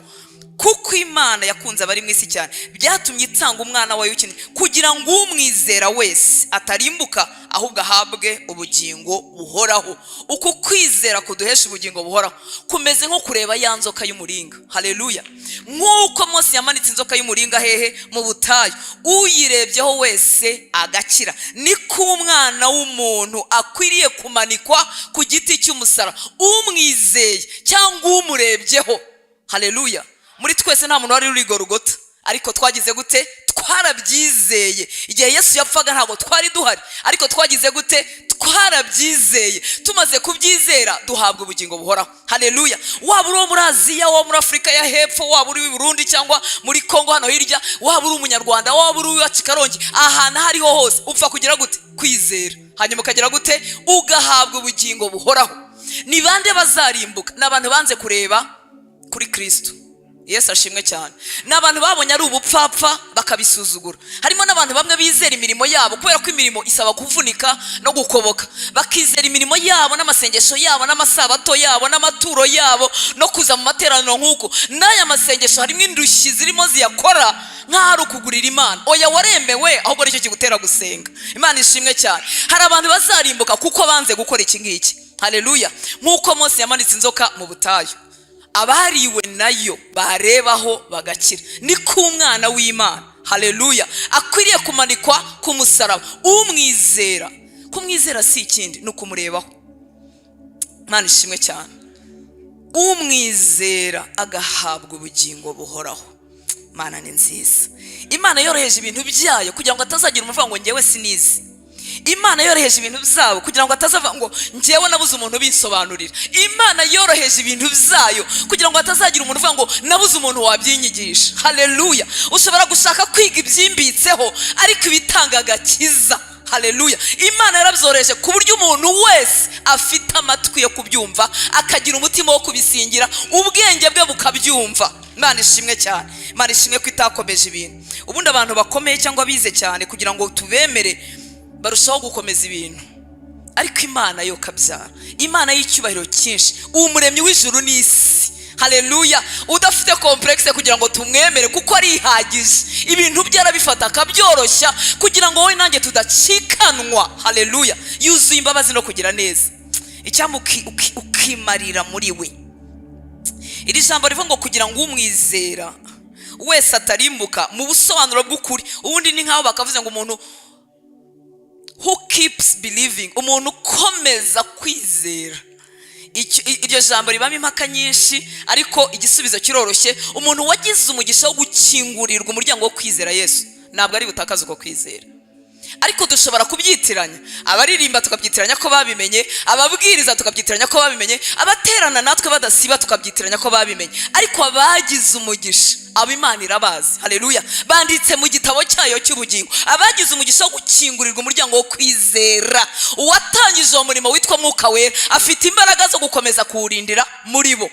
Kuko Imana yakunze abari mu isi cyane, byatumye itanga Umwana wayo w'ikinege, kugira ngo umwizera wese atarimbuka, ahubwo ahabwe ubugingo buhoraho." Uku kwizera kuduhesha ubugingo buhoraho kumeze nko kureba ya nzoka y'umuringa. Haleluya! Nk'uko Mose yamanitse inzoka y'umuringa hehe? Mu butayu, uyirebyeho wese agakira, niko Umwana w'umuntu akwiriye kumanikwa ku giti cy'umusaraba, umwizeye cyangwa umurebyeho. Haleluya! Muri twese nta muntu wari uri Gorogota, ariko twagize gute? Twarabyizeye. Igihe Yesu yapfaga ntabwo twari duhari, ariko twagize gute? Twarabyizeye. Tumaze kubyizera duhabwa ubugingo buhoraho. Haleluya! Waba uri uwo muri Aziya, waba muri Afurika ya Hepfo, waba uri i Burundi cyangwa muri Kongo hano hirya, waba uri Umunyarwanda, waba uri uwacu Karongi, ahantu aho ariho hose, upfa kugira gute? Kwizera. Hanyuma ukagira gute? Ugahabwa ubugingo buhoraho. Ni bande bazarimbuka? Ni abantu banze kureba kuri Kirisito. Yesu ashimwe cyane. Ni abantu babonye ari ubupfapfa bakabisuzugura. Harimo n'abantu bamwe bizera imirimo yabo, kubera ko imirimo isaba kuvunika no gukoboka, bakizera imirimo yabo n'amasengesho yabo n'amasabato yabo n'amaturo yabo no kuza mu materaniro nk'uko n'aya masengesho harimo indushyi zirimo ziyakora nk'aho ari ukugurira Imana. Oya, waremewe, ahubwo nicyo kigutera gusenga. Imana ishimwe cyane. Hari abantu bazarimbuka kuko banze gukora iki ngiki. Haleluya! Nk'uko Mose yamanitse inzoka mu butayu, abariwe nayo barebaho bagakira, ni ko umwana w'Imana, haleluya, akwiriye kumanikwa ku musaraba. Umwizera, kumwizera si ikindi, ni ukumurebaho. Imana ishimwe cyane. Umwizera agahabwa ubugingo buhoraho. Imana ni nziza. Imana yoroheje ibintu byayo kugira ngo atazagira umuvuga ngo "Ngewe sinizi." Imana yoroheje ibintu byabo kugira ngo atazavuga ngo "Ngewe nabuze umuntu ubinsobanurira." Imana yoroheje ibintu byayo kugira ngo hatazagira umuntu uvuga ngo "Nabuze umuntu wabyinyigisha." Haleluya! Ushobora gushaka kwiga ibyimbitseho, ariko ibitanga agakiza, haleluya, Imana yarabyoroheje ku buryo umuntu wese afite amatwi yo kubyumva, akagira umutima wo kubisingira, ubwenge bwe bukabyumva. Imana ishimwe cyane. Imana ishimwe ko itakomeje ibintu. Ubundi abantu bakomeye cyangwa bize cyane, kugira ngo tubemere barushaho gukomeza ibintu, ariko Imana yo kabyara, Imana y'icyubahiro cyinshi, umuremyi w'ijuru n'isi, haleluya, udafite complexe kugira ngo tumwemere, kuko arihagije. Ibintu bye arabifata akabyoroshya kugira ngo wowe nanjye tudacikanwa. Haleluya! Yuzuye imbabazi no kugira neza. Icyampa ukimarira muri we. Iri jambo rivuga ngo kugira ngo umwizera wese atarimbuka, mu busobanuro bw'ukuri ubundi ni nk'aho bakavuze ngo umuntu who keeps believing, umuntu ukomeza kwizera. Iryo jambo ribamo impaka nyinshi, ariko igisubizo kiroroshye: umuntu wagize umugisha wo gukingurirwa umuryango wo kwizera Yesu ntabwo ari butakaze uko kwizera. Ariko dushobora kubyitiranya. Abaririmba tukabyitiranya ko babimenye, ababwiriza tukabyitiranya ko babimenye, abaterana natwe badasiba tukabyitiranya ko babimenye. Ariko abagize umugisha, abo Imana irabazi, haleluya, banditse mu gitabo cyayo cy'ubugingo. Abagize umugisha wo gukingurirwa umuryango wo kwizera, uwatangije uwo murimo witwa Mwuka Wera afite imbaraga zo gukomeza kuwurindira muri bo.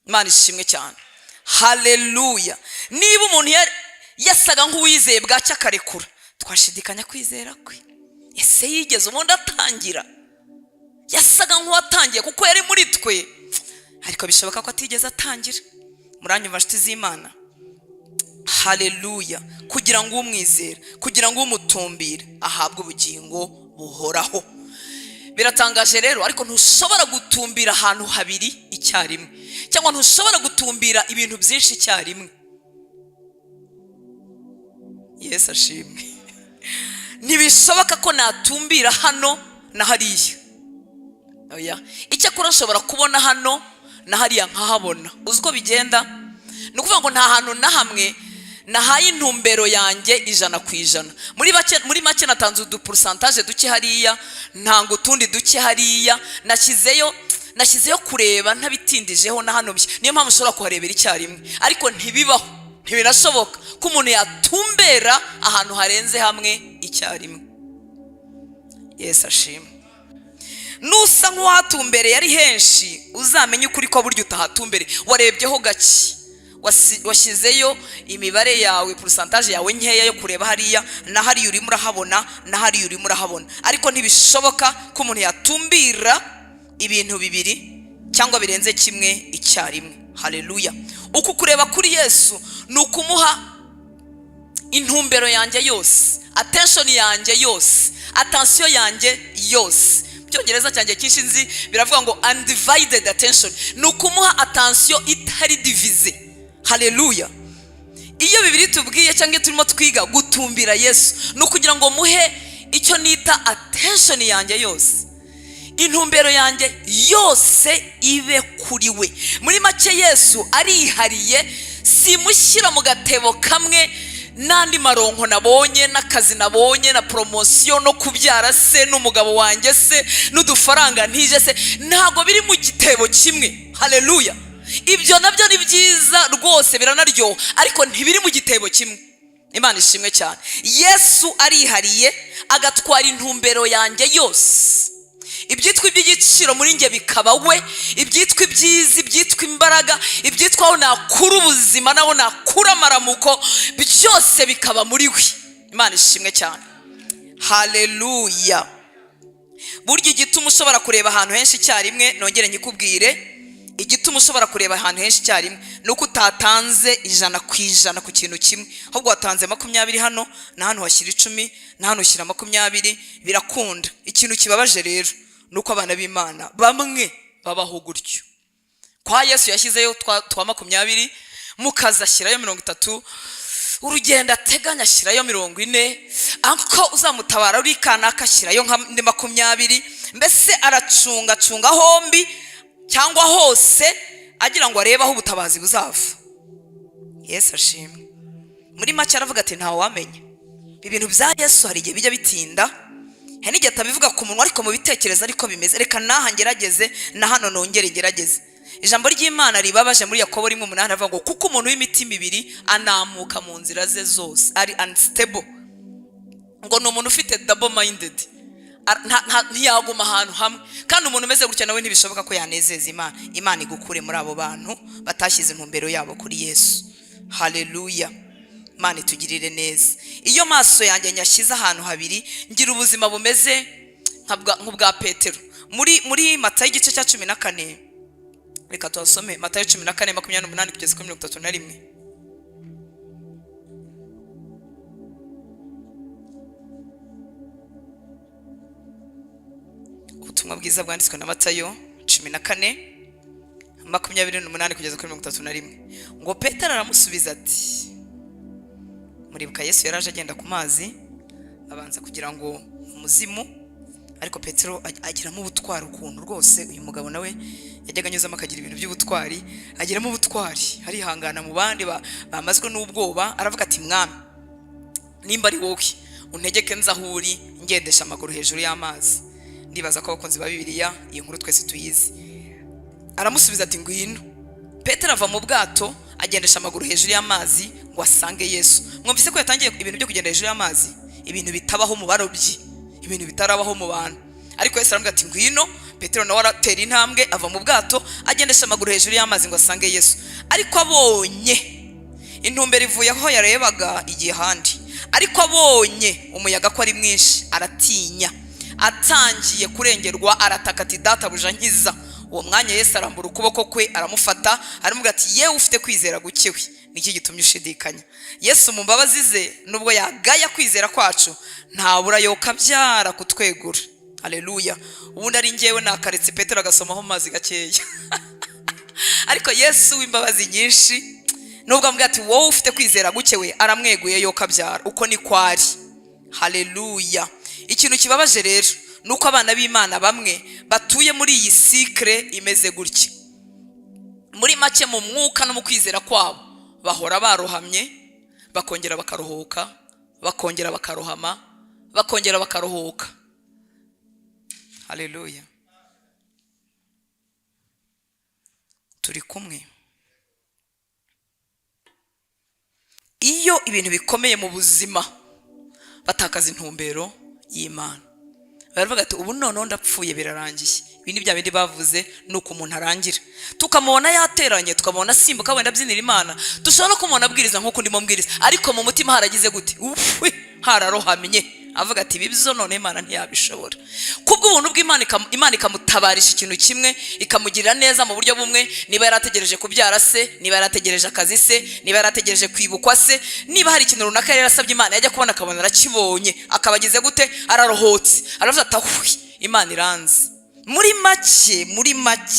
Imana ishimwe cyane. Haleluya! Niba umuntu yasaga nk'uwizeye, bwacya akarekura, twashidikanya kwizera kwe. Ese yigeze ubundi atangira? Yasaga nk'uwatangiye kuko yari muri twe, ariko bishoboka ko atigeze atangira. Muranyumva, nshuti z'Imana? Haleluya! Kugira ngo umwizera, kugira ngo umutumbire ahabwe ubugingo buhoraho. Biratangaje rero, ariko ntushobora gutumbira ahantu habiri icyarimwe, cyangwa ntushobora gutumbira ibintu byinshi icyarimwe. Yesu ashimwe. Ntibishoboka ko natumbira hano na hariya, oya. Icyakora nshobora kubona hano na hariya nkahabona. Uzi uko bigenda? Ni ukuvuga ngo nta hantu na hamwe nahaye intumbero yanjye 100%. Muri make natanze udupourcentage duke hariya, ntanga utundi duke hariya, nashyizeyo kureba ntabitindijeho na hano. Niyo mpamvu ushobora kuharebera icyarimwe, ariko ntibibaho, ntibinashoboka ko umuntu yatumbera ahantu harenze hamwe icyarimwe. Yesu ashimwe. Nusa nk'uwahatumbereye ari henshi, uzamenye ukuri ko burya utahatumbereye, warebyeho gake. Washyizeyo imibare yawe, pourcentage yawe nkeya yo kureba hariya na hariya. Urimo urahabona na hariya, urimo urahabona, ariko ntibishoboka ko umuntu yatumbira ibintu bibiri cyangwa birenze kimwe icyarimwe. Haleluya! Uku kureba kuri Yesu ni ukumuha intumbero yanjye yose, attention yanjye yose, attention yanjye yose. Mu Cyongereza cyanjye cyinshi nzi biravuga ngo undivided attention. Ni ukumuha attention itari divisée. Haleluya! Iyo Bibiliya itubwiye cyangwa iyo turimo twiga gutumbira Yesu, ni ukugira ngo muhe icyo nita attention yanjye yose, intumbero yanjye yose ibe kuri we. Muri make, Yesu arihariye. Simushyira mu gatebo kamwe n'andi maronko nabonye, n'akazi nabonye, na promotion, no kubyara se, n'umugabo wanjye se, n'udufaranga ntije se. Ntabwo biri mu gitebo kimwe. Haleluya! Ibyo nabyo ni byiza rwose, biranaryoha, ariko ntibiri mu gitebo kimwe. Imana ishimwe cyane. Yesu arihariye, agatwara intumbero yanjye yose. Ibyitwa iby'igiciro muri njye bikaba we, ibyitwa ibyiza, ibyitwa imbaraga, ibyitwa aho nakura ubuzima n'aho nakura amaramuko, byose bikaba muri we. Imana ishimwe cyane, haleluya. Burya igituma ushobora kureba ahantu henshi icyarimwe, nongere nyikubwire, igituma ushobora kureba ahantu henshi icyarimwe ni uko utatanze 100% ku kintu kimwe, ahubwo watanze 20 hano na hano washyira 10 na hano ushyira 20, birakunda. Ikintu kibabaje rero ni uko abana b'Imana bamwe babaho gutyo. Kwa Yesu yashyizeyo twa 20, mukaza ashyirayo 30, urugendo ateganya ashyirayo 40, anko uzamutabara uri kanaka ashyirayo nka 20, mbese aracungacunga hombi cyangwa hose agira ngo arebe aho ubutabazi buzava. Yesu ashimwe. Muri make aravuga ati ntawe wamenya ibintu bya Yesu, hari igihe bijya bitinda, hari n'igihe atabivuga ku munwa ariko mu bitekerezo ariko bimeze. Reka naha ngerageze na hano nongere ngerageze. Ijambo ry'Imana ribabaje muri Yakobo 1:8 avuga ngo kuko umuntu w'imitima ibiri anamuka mu nzira ze zose, ari unstable, ngo ni umuntu ufite double minded, ntiyaguma ahantu hamwe. Kandi umuntu umeze gutya nawe ntibishoboka ko yanezeza Imana. Imana igukure muri abo bantu batashyize intumbero yabo kuri Yesu. Haleluya. Imana itugirire neza. Iyo maso yanjye nyashyize ahantu habiri, ngira ubuzima bumeze nk'ubwa Petero. Muri Matayo igice cya 14, reka tuhasome. Matayo 14 28 kugeza kuri 31. Ubutumwa bwiza bwanditswe na Matayo 14 28 kugeza kuri 31. Ngo Petero aramusubiza ati, muribuka Yesu yaraje agenda ku mazi, abanza kugira ngo umuzimu, ariko Petero agiramo ubutwari ukuntu rwose. Uyu mugabo nawe yajyaga anyuzamo akagira ibintu by'ubutwari, agiramo ubutwari, arihangana mu bandi bamazwe n'ubwoba. Aravuga ati mwami, nimba ari wowe untegeke nze aho uri, ngendesha amaguru hejuru y'amazi. Ndibaza ko abakunzi ba Bibiliya iyi nkuru twese tuyizi. Aramusubiza ati ngwino. Petero ava mu bwato agendesha amaguru hejuru y'amazi ngo asange Yesu. Mwumvise ko yatangiye ibintu byo kugenda hejuru y'amazi, ibintu bitabaho mu barobyi, ibintu bitarabaho mu bantu. Ariko Yesu aramubwira ati ngwino. Petero nawe aratera intambwe ava mu bwato agendesha amaguru hejuru y'amazi ngo asange Yesu. Ariko abonye intumbero ivuye aho yarebaga igihe ahandi, ariko abonye umuyaga ko ari mwinshi aratinya, atangiye kurengerwa, arataka ati databuja nkiza. Uwo mwanya Yesu arambura ukuboko kwe aramufata, aramubwira ati yewe ufite kwizera guke we, niki gitumye ushidikanya? Yesu mu mbabazi ze, nubwo yagaya kwizera kwacu, ntabura yokabyara kutwegura. Haleluya. Ubundi ari njyewe nakaretse Petero agasomaho amazi gakeya, ariko Yesu w'imbabazi nyinshi, nubwo amubwira ati wowe ufite kwizera guke we, aramweguye yokabyara. Uko ni kwari. Haleluya. Ikintu kibabaje rero nuko abana b'Imana bamwe batuye muri iyi sikre imeze gutya. Muri make mu mwuka no mu kwizera kwabo bahora barohamye, bakongera bakaruhuka, bakongera bakarohama, bakongera bakaruhuka. Haleluya. Turi kumwe. Iyo ibintu bikomeye mu buzima batakaza intumbero y'Imana, baravuga ati ubu noneho ndapfuye birarangiye. Ibi ni bya bindi bavuze, ni uko umuntu arangira, tukamubona yateranye, tukamubona asimbuka wenda abyinira Imana, dushobora no kumubona abwiriza nk'uko ndimo mbwiriza, ariko mu mutima haragize gute? Ufwi, hararohamye, avuga ati ibi byo none Imana ntiyabishobora. Kubw'ubuntu bw'Imana Imana ikamutabarisha ikintu kimwe, ikamugirira neza mu buryo bumwe. Niba yarategereje kubyara se, niba yarategereje akazi se, niba yarategereje kwibukwa se, niba hari ikintu runaka yari yarasabye Imana, yajya kubona akabona arakibonye, akaba agize gute? Ararohotse, aravuga ati ahwi, Imana iranzi. Muri make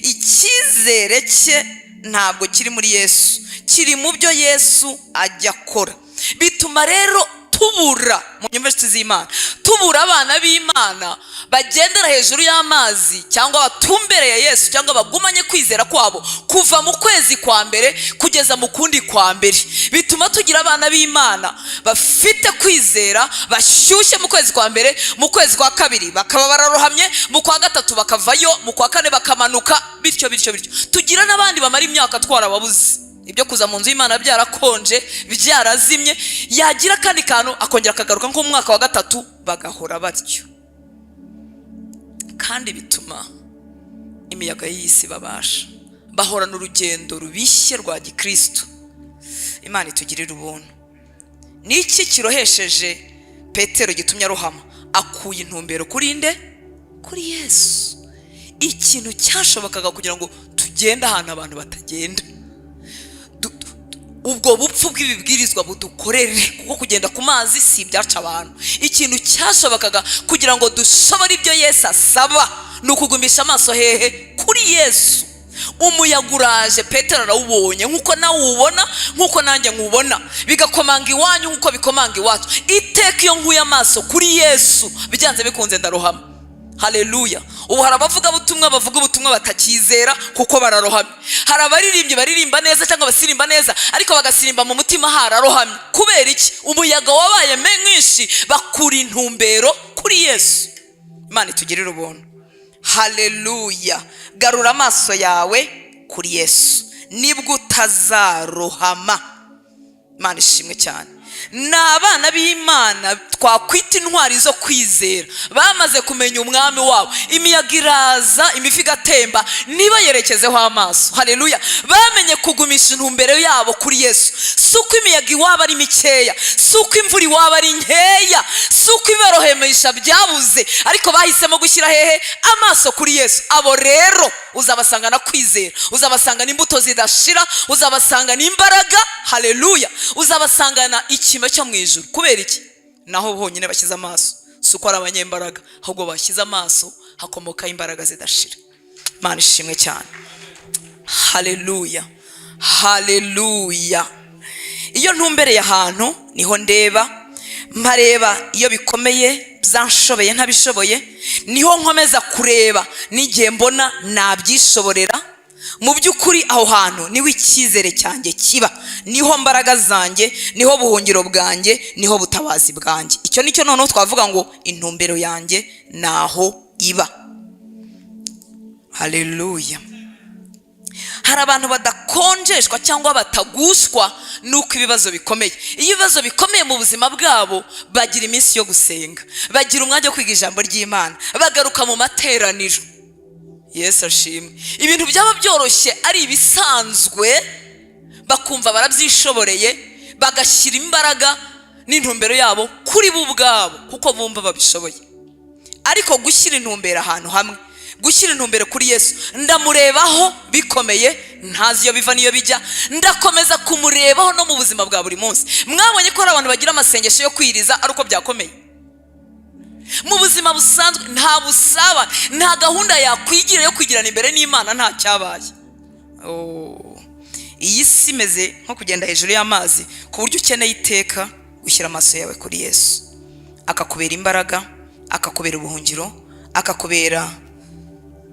icyizere cye ntabwo kiri muri Yesu, kiri mu byo Yesu ajya akora. Bituma rero tubura mu nyumva z'Imana, tubura abana b'Imana bagendera hejuru y'amazi, cyangwa batumbereye Yesu, cyangwa bagumanye kwizera kwabo kuva mu kwezi kwa mbere kugeza mu kundi kwa mbere. Bituma tugira abana b'Imana bafite kwizera, bashyushye mu kwezi kwa mbere, mu kwezi kwa kabiri bakaba bararohamye, mu kwa gatatu bakavayo, mu kwa kane bakamanuka, bityo bityo bityo. Tugira n'abandi bamara imyaka twarababuze, ibyo kuza mu nzu y'Imana byarakonje, byarazimye, yagira akandi kantu akongera akagaruka nko mu mwaka wa gatatu, bagahora batyo. Kandi bituma imiyaga y'isi babasha, bahorana urugendo rubishye rwa gikristo. Imana itugirire ubuntu. Ni iki kirohesheje Petero gitumye arohama? Akuye intumbero kuri nde? Kuri Yesu. Ikintu cyashobokaga kugira ngo tugende ahantu abantu batagenda, ubwo bupfu bw'ibibwirizwa budukorere, kuko kugenda ku mazi si ibyaca abantu. Ikintu cyashobokaga kugira ngo dushobore ibyo Yesu asaba ni ukugumisha amaso hehe? Kuri Yesu. Umuyaga uraje, Petero arawubonye nk'uko nawe uwubona, nk'uko nanjye nywubona, bigakomanga iwanyu nk'uko bikomanga iwacu. Iteka iyo nkuye amaso kuri Yesu, byanze bikunze ndarohama. Haleluya! Ubu hari abavugabutumwa bavuga ubutumwa batakizera kuko bararohamye. Hari abaririmbyi baririmba neza cyangwa basirimba neza, ariko bagasirimba mu mutima hararohamye. Kubera iki? Umuyaga wabaye mwinshi, bakura intumbero kuri Yesu. Imana itugirire ubuntu. Haleluya! Garura amaso yawe kuri Yesu, nibwo utazarohama. Imana ishimwe cyane. Ni abana b'Imana twakwita intwari zo kwizera, bamaze kumenya umwami wabo. Imiyaga iraza, imivu igatemba, ntibayerekezeho amaso. Haleluya! Bamenye kugumisha intumbero yabo kuri Yesu. Si uko imiyaga iwabo ari mikeya, si uko imvura iwabo ari nkeya, si uko ibibarohemesha byabuze, ariko bahisemo gushyira hehe amaso? Kuri Yesu. Abo rero uzabasanga kwizera, uzabasangana imbuto zidashira, uzabasangana imbaraga. Haleluya! Uzabasangana ikime cyo mu ijuru. Kubera iki? Naho honyine bashyize amaso. Si uko ari abanyembaraga, ahubwo bashyize amaso hakomokaho imbaraga zidashira. Imana ishimwe cyane. Haleluya, haleluya! Iyo ntumbereye ahantu niho ndeba, mpareba iyo bikomeye byanshobeye ntabishoboye, niho nkomeza kureba n'igihe mbona nabyishoborera. Mu by'ukuri aho hantu niho icyizere cyanjye kiba, niho mbaraga zanjye, niho buhungiro bwanjye, niho butabazi bwanjye. Icyo nicyo noneho twavuga ngo intumbero yanjye naho iba. Haleluya! Hari abantu badakonjeshwa cyangwa batagushwa n'uko ibibazo bikomeye. Iyo ibibazo bikomeye mu buzima bwabo, bagira iminsi yo gusenga, bagira umwanya wo kwiga ijambo ry'Imana, bagaruka mu materaniro. Yesu ashimwe! Ibintu byaba byoroshye, ari ibisanzwe, bakumva barabyishoboreye, bagashyira imbaraga n'intumbero yabo kuri bo ubwabo kuko bumva babishoboye. Ariko gushyira intumbero ahantu hamwe, gushyira intumbero kuri Yesu, ndamurebaho bikomeye, ntazi iyo biva n'iyo bijya, ndakomeza kumurebaho no mu buzima bwa buri munsi. Mwabonye ko hari abantu bagira amasengesho yo kwiriza ari uko byakomeye. Mu buzima busanzwe nta busabane, nta gahunda yakwigira yo kwigirana imbere n'Imana, nta cyabaye. Oh. Iyi si imeze nko kugenda hejuru y'amazi, ku buryo ukeneye iteka gushyira amaso yawe kuri Yesu, akakubera imbaraga, akakubera ubuhungiro, akakubera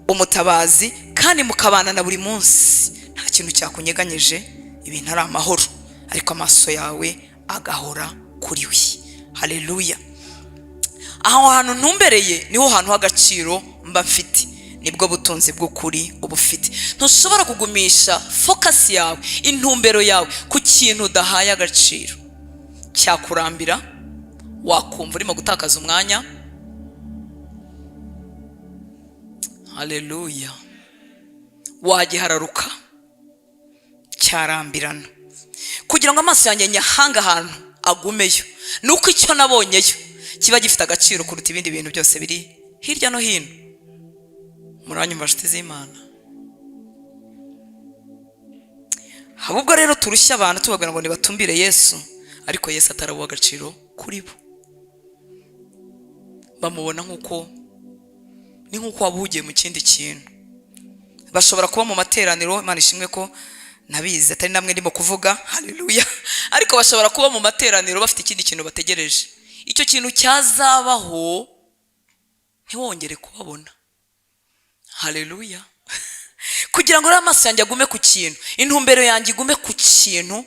umutabazi, kandi mukabana na buri munsi nta kintu cyakunyeganyije, ibintu ari amahoro, ariko amaso yawe agahora kuri we. Haleluya! Aho hantu ntumbereye niho hantu h'agaciro mba mfite, nibwo butunzi bw'ukuri uba ufite. Ntushobora kugumisha focus yawe, intumbero yawe ku kintu udahaye agaciro. Cyakurambira, wakumva urimo gutakaza umwanya. Haleluya! Wagihararuka, cyarambirana. Kugira ngo amaso yanjye nyahanga ahantu agumeyo, ni uko icyo nabonyeyo kiba gifite agaciro kuruta ibindi bintu byose biri hirya no hino. Muranyumva, nshuti z'Imana? Ahubwo rero turushya abantu tubabwira ngo nibatumbire Yesu, ariko Yesu atarabuha agaciro kuri bo. Bamubona nk'uko ni nk'uko waba uhugiye mu kindi kintu. Bashobora kuba mu materaniro, Imana ishimwe ko nabizi atari namwe ndimo kuvuga. Haleluya! Ariko bashobora kuba mu materaniro bafite ikindi kintu bategereje. Icyo kintu cyazabaho, ntiwongere kubabona. Haleluya! Kugira ngo rero amaso yanjye agume ku kintu, intumbero yanjye igume ku kintu,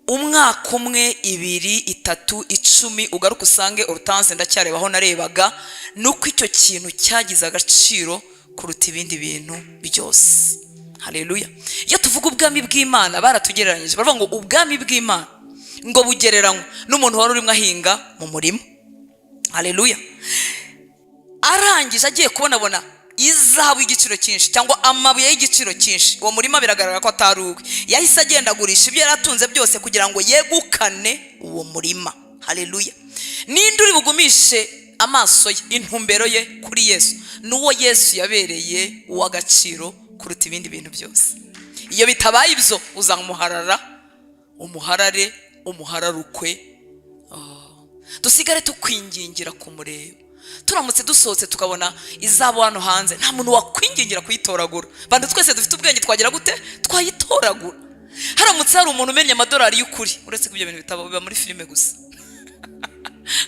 umwaka umwe, 2, 3, 10, ugaruke usange urutanze ndacyareba aho narebaga, ni uko icyo kintu cyagize agaciro kuruta ibindi bintu byose. Haleluya! Iyo tuvuga ubwami bw'Imana, baratugereranyije, baravuga ngo ubwami bw'Imana ngo bugereranywa n'umuntu wari urimo ahinga mu murima. Haleluya! Arangije agiye kubonabona izahabu y'igiciro cyinshi cyangwa amabuye y'igiciro cyinshi. Uwo murima biragaragara ko atari uwe. Yahise agenda agurisha ibyo yari atunze byose kugira ngo yegukane uwo murima. Haleluya! Ninde uri bugumishe amaso ye, intumbero ye kuri Yesu? N'uwo Yesu yabereye uw'agaciro kuruta ibindi bintu byose. Iyo bitabaye ibyo, uzamuharara, umuharare, umuhararukwe, dusigare tukwingingira kumureba. Turamutse dusohotse tukabona izabo hano hanze, nta muntu wakwingingira kuyitoragura. Bantu twese dufite ubwenge, twagira gute? Twayitoragura. Haramutse hari umuntu umenya amadolari y'ukuri, uretse ko ibyo bintu bitaba, biba muri filime gusa,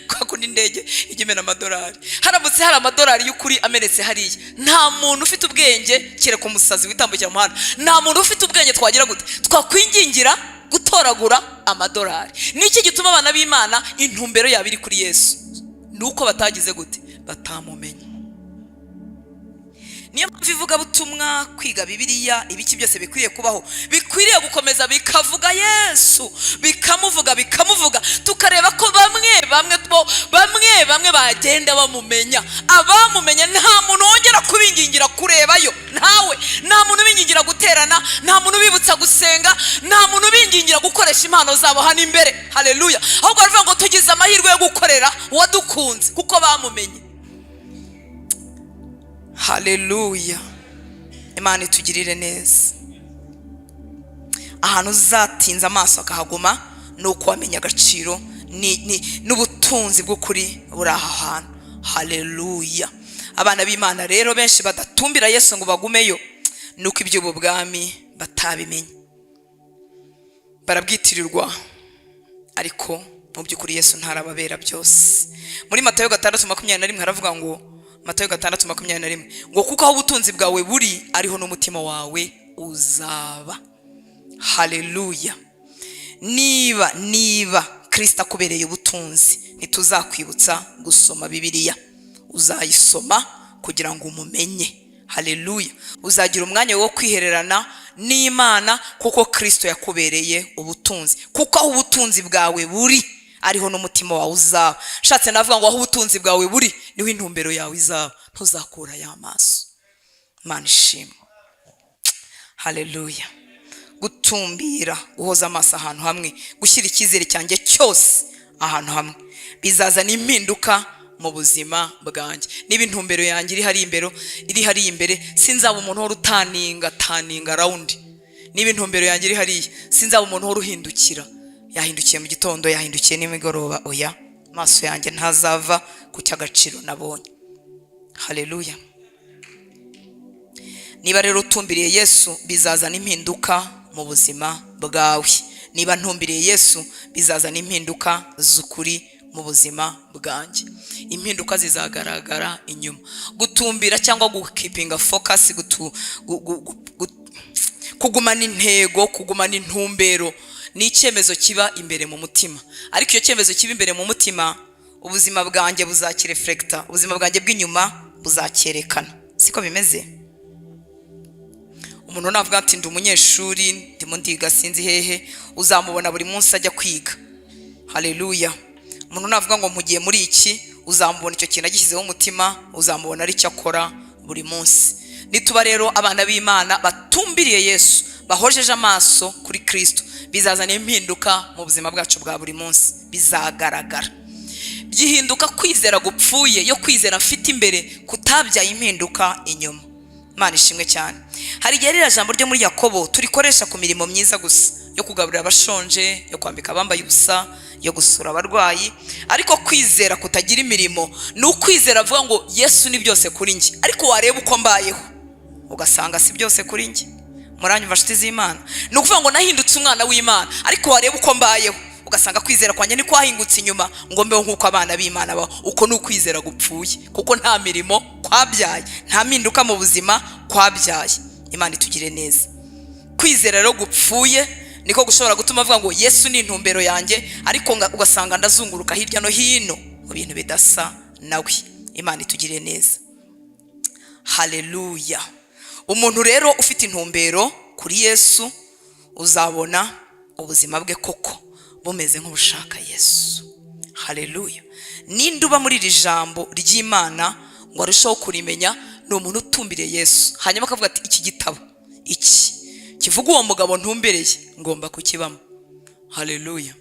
kwa kundi indege ijya imena amadolari. Haramutse hari amadolari y'ukuri amenetse hariya, nta muntu ufite ubwenge, kereka umusazi witambukira mu muhanda, nta muntu ufite ubwenge twagira gute? Twakwingingira gutoragura amadolari. Niki gituma abana b'Imana intumbero yabo iri kuri Yesu? Ni uko batagize gute? Batamumenye. Niyo mpamvu ivugabutumwa, kwiga Bibiliya, ibiki byose bikwiriye kubaho, bikwiriye gukomeza bikavuga Yesu, bikamuvuga, bikamuvuga, tukareba ko bamwe bamwe bo bamwe bamwe bagenda bamumenya. Abamumenya nta muntu wongera kubingingira kurebayo, ntawe. Nta muntu ubingingira guterana, nta muntu ubibutsa gusenga, nta muntu ubingingira gukoresha impano zabo hano imbere. Haleluya! Ahubwo baravuga ngo tugize amahirwe yo gukorera uwadukunze, kuko bamumenye. Haleluya! Imana itugirire neza. Ahantu uzatinza amaso akahaguma ni uko wamenya agaciro n'ubutunzi bw'ukuri buri aha hantu. Haleluya! Abana b'Imana rero benshi badatumbira Yesu ngo bagumeyo, ni uko iby'ubu bwami batabimenye. Barabwitirirwa, ariko mu by'ukuri Yesu ntarababera byose. Muri Matayo 6:21 haravuga ngo, Matayo 6:21 ngo: "Kuko aho ubutunzi bwawe buri, ariho n'umutima wawe uzaba." Haleluya! Niba Kirisita akubereye ubutunzi, ntituzakwibutsa gusoma Bibiliya, uzayisoma kugira ngo umumenye. Haleluya! Uzagira umwanya wo kwihererana n'Imana kuko Kirisito yakubereye ubutunzi. Kuko aho ubutunzi bwawe buri, ariho n'umutima wawe uzaba. Nshatse navuga ngo aho ubutunzi bwawe buri, niho intumbero yawe izaba, ntuzakura ya maso. Imana ishimwe. Haleluya! Gutumbira, guhoza amaso ahantu hamwe, gushyira icyizere cyanjye cyose ahantu hamwe, bizazana impinduka mu buzima bwanjye. Niba intumbero yanjye iri hariya imbere, iri hariya imbere, sinzaba umuntu uhora utaninga taninga round. Niba intumbero yanjye iri hariya, sinzaba umuntu uhora uhindukira, yahindukiye mu gitondo, yahindukiye nimugoroba. Oya, amaso yanjye ntazava ku cy'agaciro nabonye. Haleluya! Niba rero utumbiriye Yesu, bizazana impinduka mu buzima bwawe. Niba ntumbiriye Yesu, bizazana impinduka z'ukuri mu buzima bwanjye. Impinduka zizagaragara inyuma. Gutumbira cyangwa gukeepinga focus, kugumana intego, kugumana intumbero, ni icyemezo kiba imbere mu mutima. Ariko iyo cyemezo kiba imbere mu mutima, ubuzima bwanjye buzakireflecta, ubuzima bwanjye bw'inyuma buzacyerekana. Siko bimeze? Umuntu navuga ati: "Ndi umunyeshuri, ndimo ndiga sinzi hehe," uzamubona buri munsi ajya kwiga. Haleluya! Umuntu navuga ngo mpugiye muri iki, uzamubona icyo kintu agishyizeho umutima, uzamubona aricyo akora buri munsi. Nituba rero abana b'Imana batumbiriye Yesu, bahojeje amaso kuri Kirisito, bizazana impinduka mu buzima bwacu bwa buri munsi, bizagaragara. Gihinduka kwizera gupfuye yo kwizera mfite imbere kutabyaye impinduka inyuma. Imana ishimwe cyane. Hari igihe ririya jambo ryo muri Yakobo turikoresha ku mirimo myiza gusa, yo kugaburira abashonje, yo kwambika abambaye ubusa, yo gusura abarwayi. Ariko kwizera kutagira imirimo ni ukwizera avuga ngo Yesu ni byose kuri njye, ariko wareba uko mbayeho ugasanga si byose kuri njye. Muranyumva, nshuti z'Imana? Ni ukuvuga ngo nahindutse umwana w'Imana, ariko wareba uko mbayeho ugasanga kwizera kwanjye ntikwahingutse inyuma ngo mbeho nk'uko abana b'Imana baho. Uko ni ukwizera gupfuye, kuko nta mirimo kwabyaye, nta mpinduka mu buzima kwabyaye. Imana itugire neza. Kwizera rero gupfuye niko gushobora gutuma avuga ngo Yesu ni intumbero yanjye, ariko ugasanga ndazunguruka hirya no hino mu bintu bidasa nawe. Imana itugire neza. Haleluya! Umuntu rero ufite intumbero kuri Yesu, uzabona ubuzima bwe koko bumeze nk'ubushaka Yesu. Haleluya! Ninde uba muri iri jambo ry'Imana ngo ngo arusheho kurimenya, ni umuntu utumbiriye Yesu, hanyuma akavuga ati: "Iki gitabo iki kivuga uwo mugabo ntumbereye, ngomba kukibamo." Haleluya!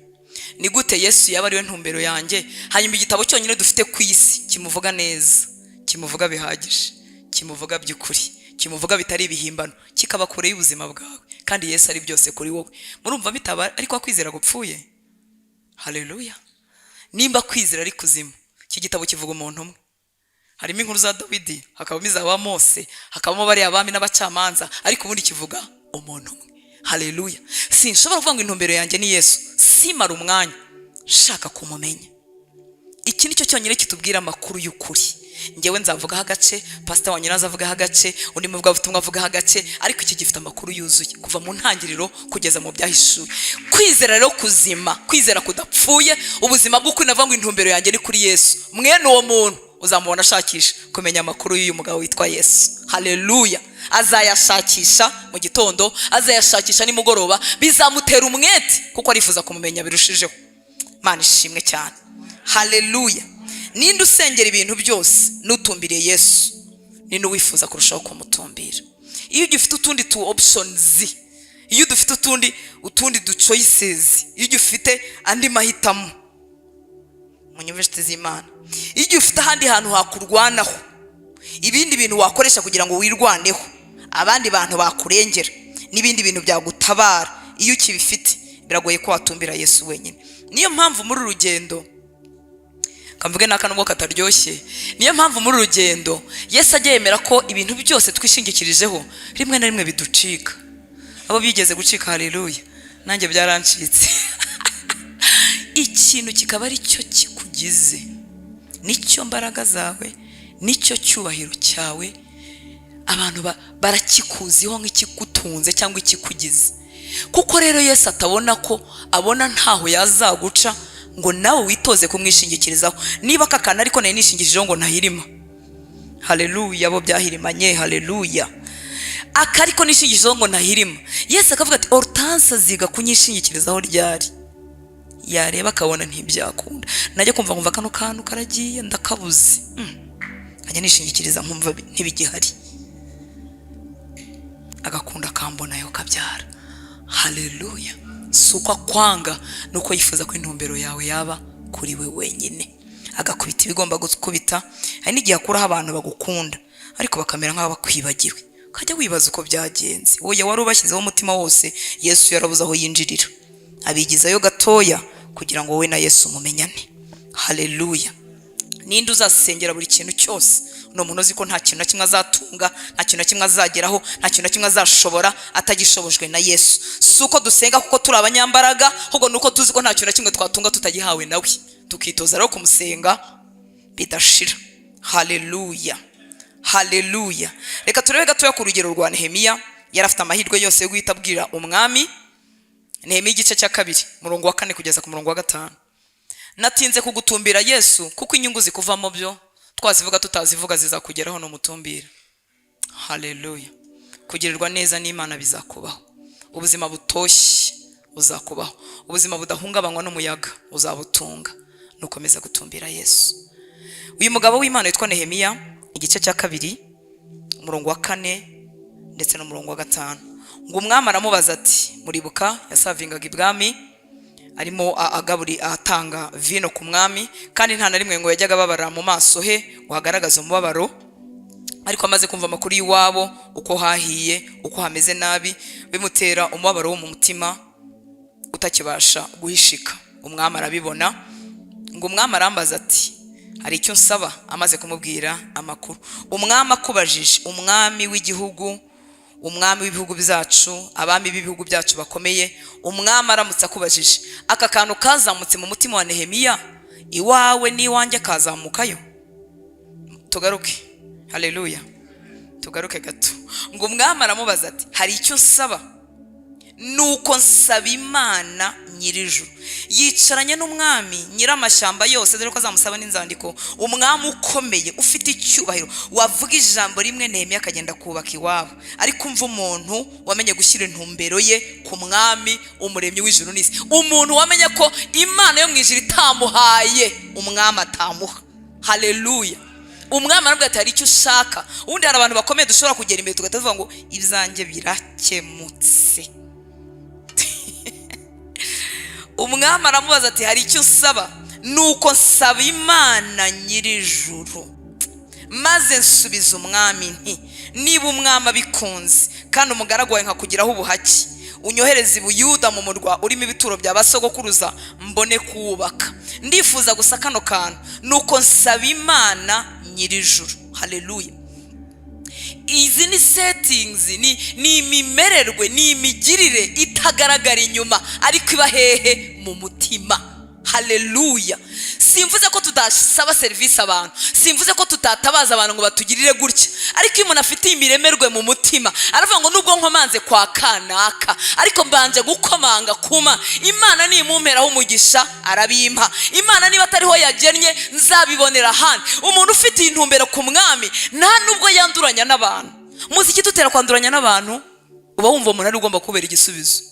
Ni gute Yesu yaba ariwe ntumbero yanjye, hanyuma igitabo cyonyine dufite ku isi kimuvuga neza, kimuvuga bihagije, kimuvuga by'ukuri, kimuvuga bitari ibihimbano, kikaba kure y'ubuzima bwawe, kandi Yesu ari byose kuri wowe? Murumva bitaba ariko kwizera gupfuye? Haleluya! Nimba kwizera ari kuzima, iki gitabo kivuga umuntu umwe. Harimo inkuru za Dawidi, hakabamo iza ba Mose, hakabamo bariya bami n'abacamanza, ariko ubundi kivuga umuntu umwe. Haleluya! Sinshobora kuvuga ngo intumbero yanjye ni Yesu, simara umwanya nshaka kumumenya. Iki nicyo cyonyine kitubwira amakuru y'ukuri. Ngewe nzavugaho agace, pasita wanyu azavugaho agace, undi muvugabutumwa avugaho agace, ariko iki gifite amakuru yuzuye kuva mu ntangiriro kugeza mu Byahishuwe. Kwizera rero kuzima, kwizera kudapfuye, ubuzima bw'ukuri, navuga ngo intumbero yanjye ni kuri Yesu, mwene uwo muntu uzamubona ashakisha kumenya amakuru y'uyu mugabo witwa Yesu. Haleluya! Azayashakisha mu gitondo, azayashakisha nimugoroba, bizamutera umwete kuko arifuza kumumenya birushijeho. Mana ishimwe cyane! Haleluya! Ninde usengera ibintu byose? N'utumbiriye Yesu, ni n'uwifuza kurushaho kumutumbira. Iyo ugifite utundi tu options, iyo dufite utundi du choices, iyo ugifite andi mahitamo, munyumve inshuti z'Imana, iyo ugifite ahandi hantu hakurwanaho, ibindi bintu wakoresha kugira ngo wirwaneho, abandi bantu bakurengera n'ibindi bintu byagutabara, iyo ukibifite biragoye ko watumbira Yesu wenyine. Niyo mpamvu muri uru rugendo, kamvuge n'aka nubwo kataryoshye, niyo mpamvu muri uru rugendo Yesu ajya yemera ko ibintu byose twishingikirijeho rimwe na rimwe biducika. Abo bigeze gucika, haleluya! Nanjye byarancitse. Ikintu kikaba ari cyo kikugize, nicyo mbaraga zawe, nicyo cyubahiro cyawe, abantu barakikuziho nk'ikigutunze cyangwa ikikugize. Kuko rero Yesu atabona ko abona ntaho yazaguca ngo nawe witoze kumwishingikirizaho. Niba aka kantu ariko nari nishingikirijeho ngo ntahirima, haleluya, abo byahirimanye, haleluya! Aka ariko nishingikirijeho ngo ntahirima, Yesu akavuga ati: "Hortense aziga kunyishingikirizaho ryari?" Yareba akabona ntibyakunda. Najya kumva nkumva kano kantu karagiye, ndakabuze. Nkajya nishingikiriza nkumva ntibigihari, agakunda akambona yo kabyara. Haleluya! Si uko akwanga, ni uko yifuza ko intumbero yawe yaba kuri we wenyine, agakubita ibigomba gukubita. Hari n'igihe akuraho abantu bagukunda ariko bakamera nk'aho bakwibagiwe, ukajya wibaza uko byagenze. Wowe wari ubashyizeho umutima wose, Yesu yarabuze aho yinjirira, abigizayo gatoya kugira ngo wowe na Yesu mumenyane. Haleluya! Ninde uzasengera buri kintu cyose? Ni umuntu uzi ko nta kintu na kimwe azatunga, nta kintu na kimwe azageraho, nta kintu na kimwe azashobora atagishobojwe na Yesu. Si uko dusenga kuko turi abanyambaraga, ahubwo ni uko tuzi ko nta kintu na kimwe twatunga tutagihawe nawe, tukitoza rero kumusenga bidashira. Haleluya, haleluya! Reka turebe gatoya ku rugero rwa Nehemiya. Yari afite amahirwe yose yo guhita abwira umwami. Nehemiya igice cya 2, umurongo wa 4 kugeza ku murongo wa 5. Natinze kugutumbira Yesu kuko inyungu zikuvamo byo twazivuga tutazivuga zizakugeraho numutumbira. Haleluya! Kugirirwa neza n'Imana bizakubaho, ubuzima butoshye buzakubaho, ubuzima budahungabanywa n'umuyaga uzabutunga nukomeza gutumbira Yesu. Uyu mugabo w'Imana witwa Nehemiya, igice cya 2, umurongo wa 4 ndetse n'umurongo wa 5, ngo umwami aramubaza ati, muribuka yaservingaga ibwami, arimo agaburi, atanga vino ku mwami, kandi nta na rimwe ngo yajyaga ababara mu maso he ngo hagaragaze umubabaro. Ariko amaze kumva amakuru y'iwabo, uko hahiye, uko hameze nabi, bimutera umubabaro wo mu mutima utakibasha guhishika. Umwami arabibona. Ngo umwami arambaza ati: "Hari icyo nsaba?" Amaze kumubwira amakuru, umwami akubajije, umwami w'igihugu, umwami w'ibihugu byacu, abami b'ibihugu byacu bakomeye, umwami aramutse akubajije, aka kantu kazamutse mu mutima wa Nehemiya, iwawe n'iwanjye kazamukayo? Tugaruke, haleluya, tugaruke gato. Ngo umwami aramubaza ati: "Hari icyo nsaba?" Nuko nsaba Imana nyir'ijuru. Yicaranye n'umwami nyir'amashyamba yose, dore ko azamusaba n'inzandiko, umwami ukomeye ufite icyubahiro, wavuga ijambo rimwe Nehemiya akagenda kubaka iwabo. Ariko umva umuntu wamenye gushyira intumbero ye ku mwami umuremyi w'ijuru n'isi, umuntu wamenye ko Imana yo mu ijuru itamuhaye umwami atamuha. Haleluya! Umwami aramubwira ati: "Hari icyo ushaka?" Ubundi hari abantu bakomeye dushobora kugera imbere tugahita tuvuga ngo ibyanjye birakemutse. Umwami aramubaza ati: "Hari icyo usaba?" Nuko nsaba Imana nyir'ijuru, maze nsubiza umwami nti: "Niba umwami abikunze kandi umugaragu wawe nkakugiraho ubuhake, unyohereze i Buyuda mu murwa urimo ibituro bya basogokuruza, mbone kuwubaka." Ndifuza gusa kano kantu: nuko nsaba Imana nyir'ijuru. Haleluya! Izi ni settings, ni imimererwe, ni imigirire itagaragara inyuma ariko iba hehe? Mu mutima. Haleluya! Simvuze ko tudasaba serivisi abantu, simvuze ko tutatabaza abantu ngo batugirire gutya, ariko iyo umuntu afite imiremerwe mu mutima, aravuga ngo nubwo nkomanze kwa kanaka, ariko mbanje gukomanga kuma Imana, nimumperaho umugisha arabimpa. Imana niba atariho yagennye, nzabibonera ahandi. Umuntu ufite intumbero ku mwami nta nubwo yanduranya n'abantu. Muzi ikidutera kwanduranya n'abantu? Uba wumva umuntu ari ugomba kubera igisubizo,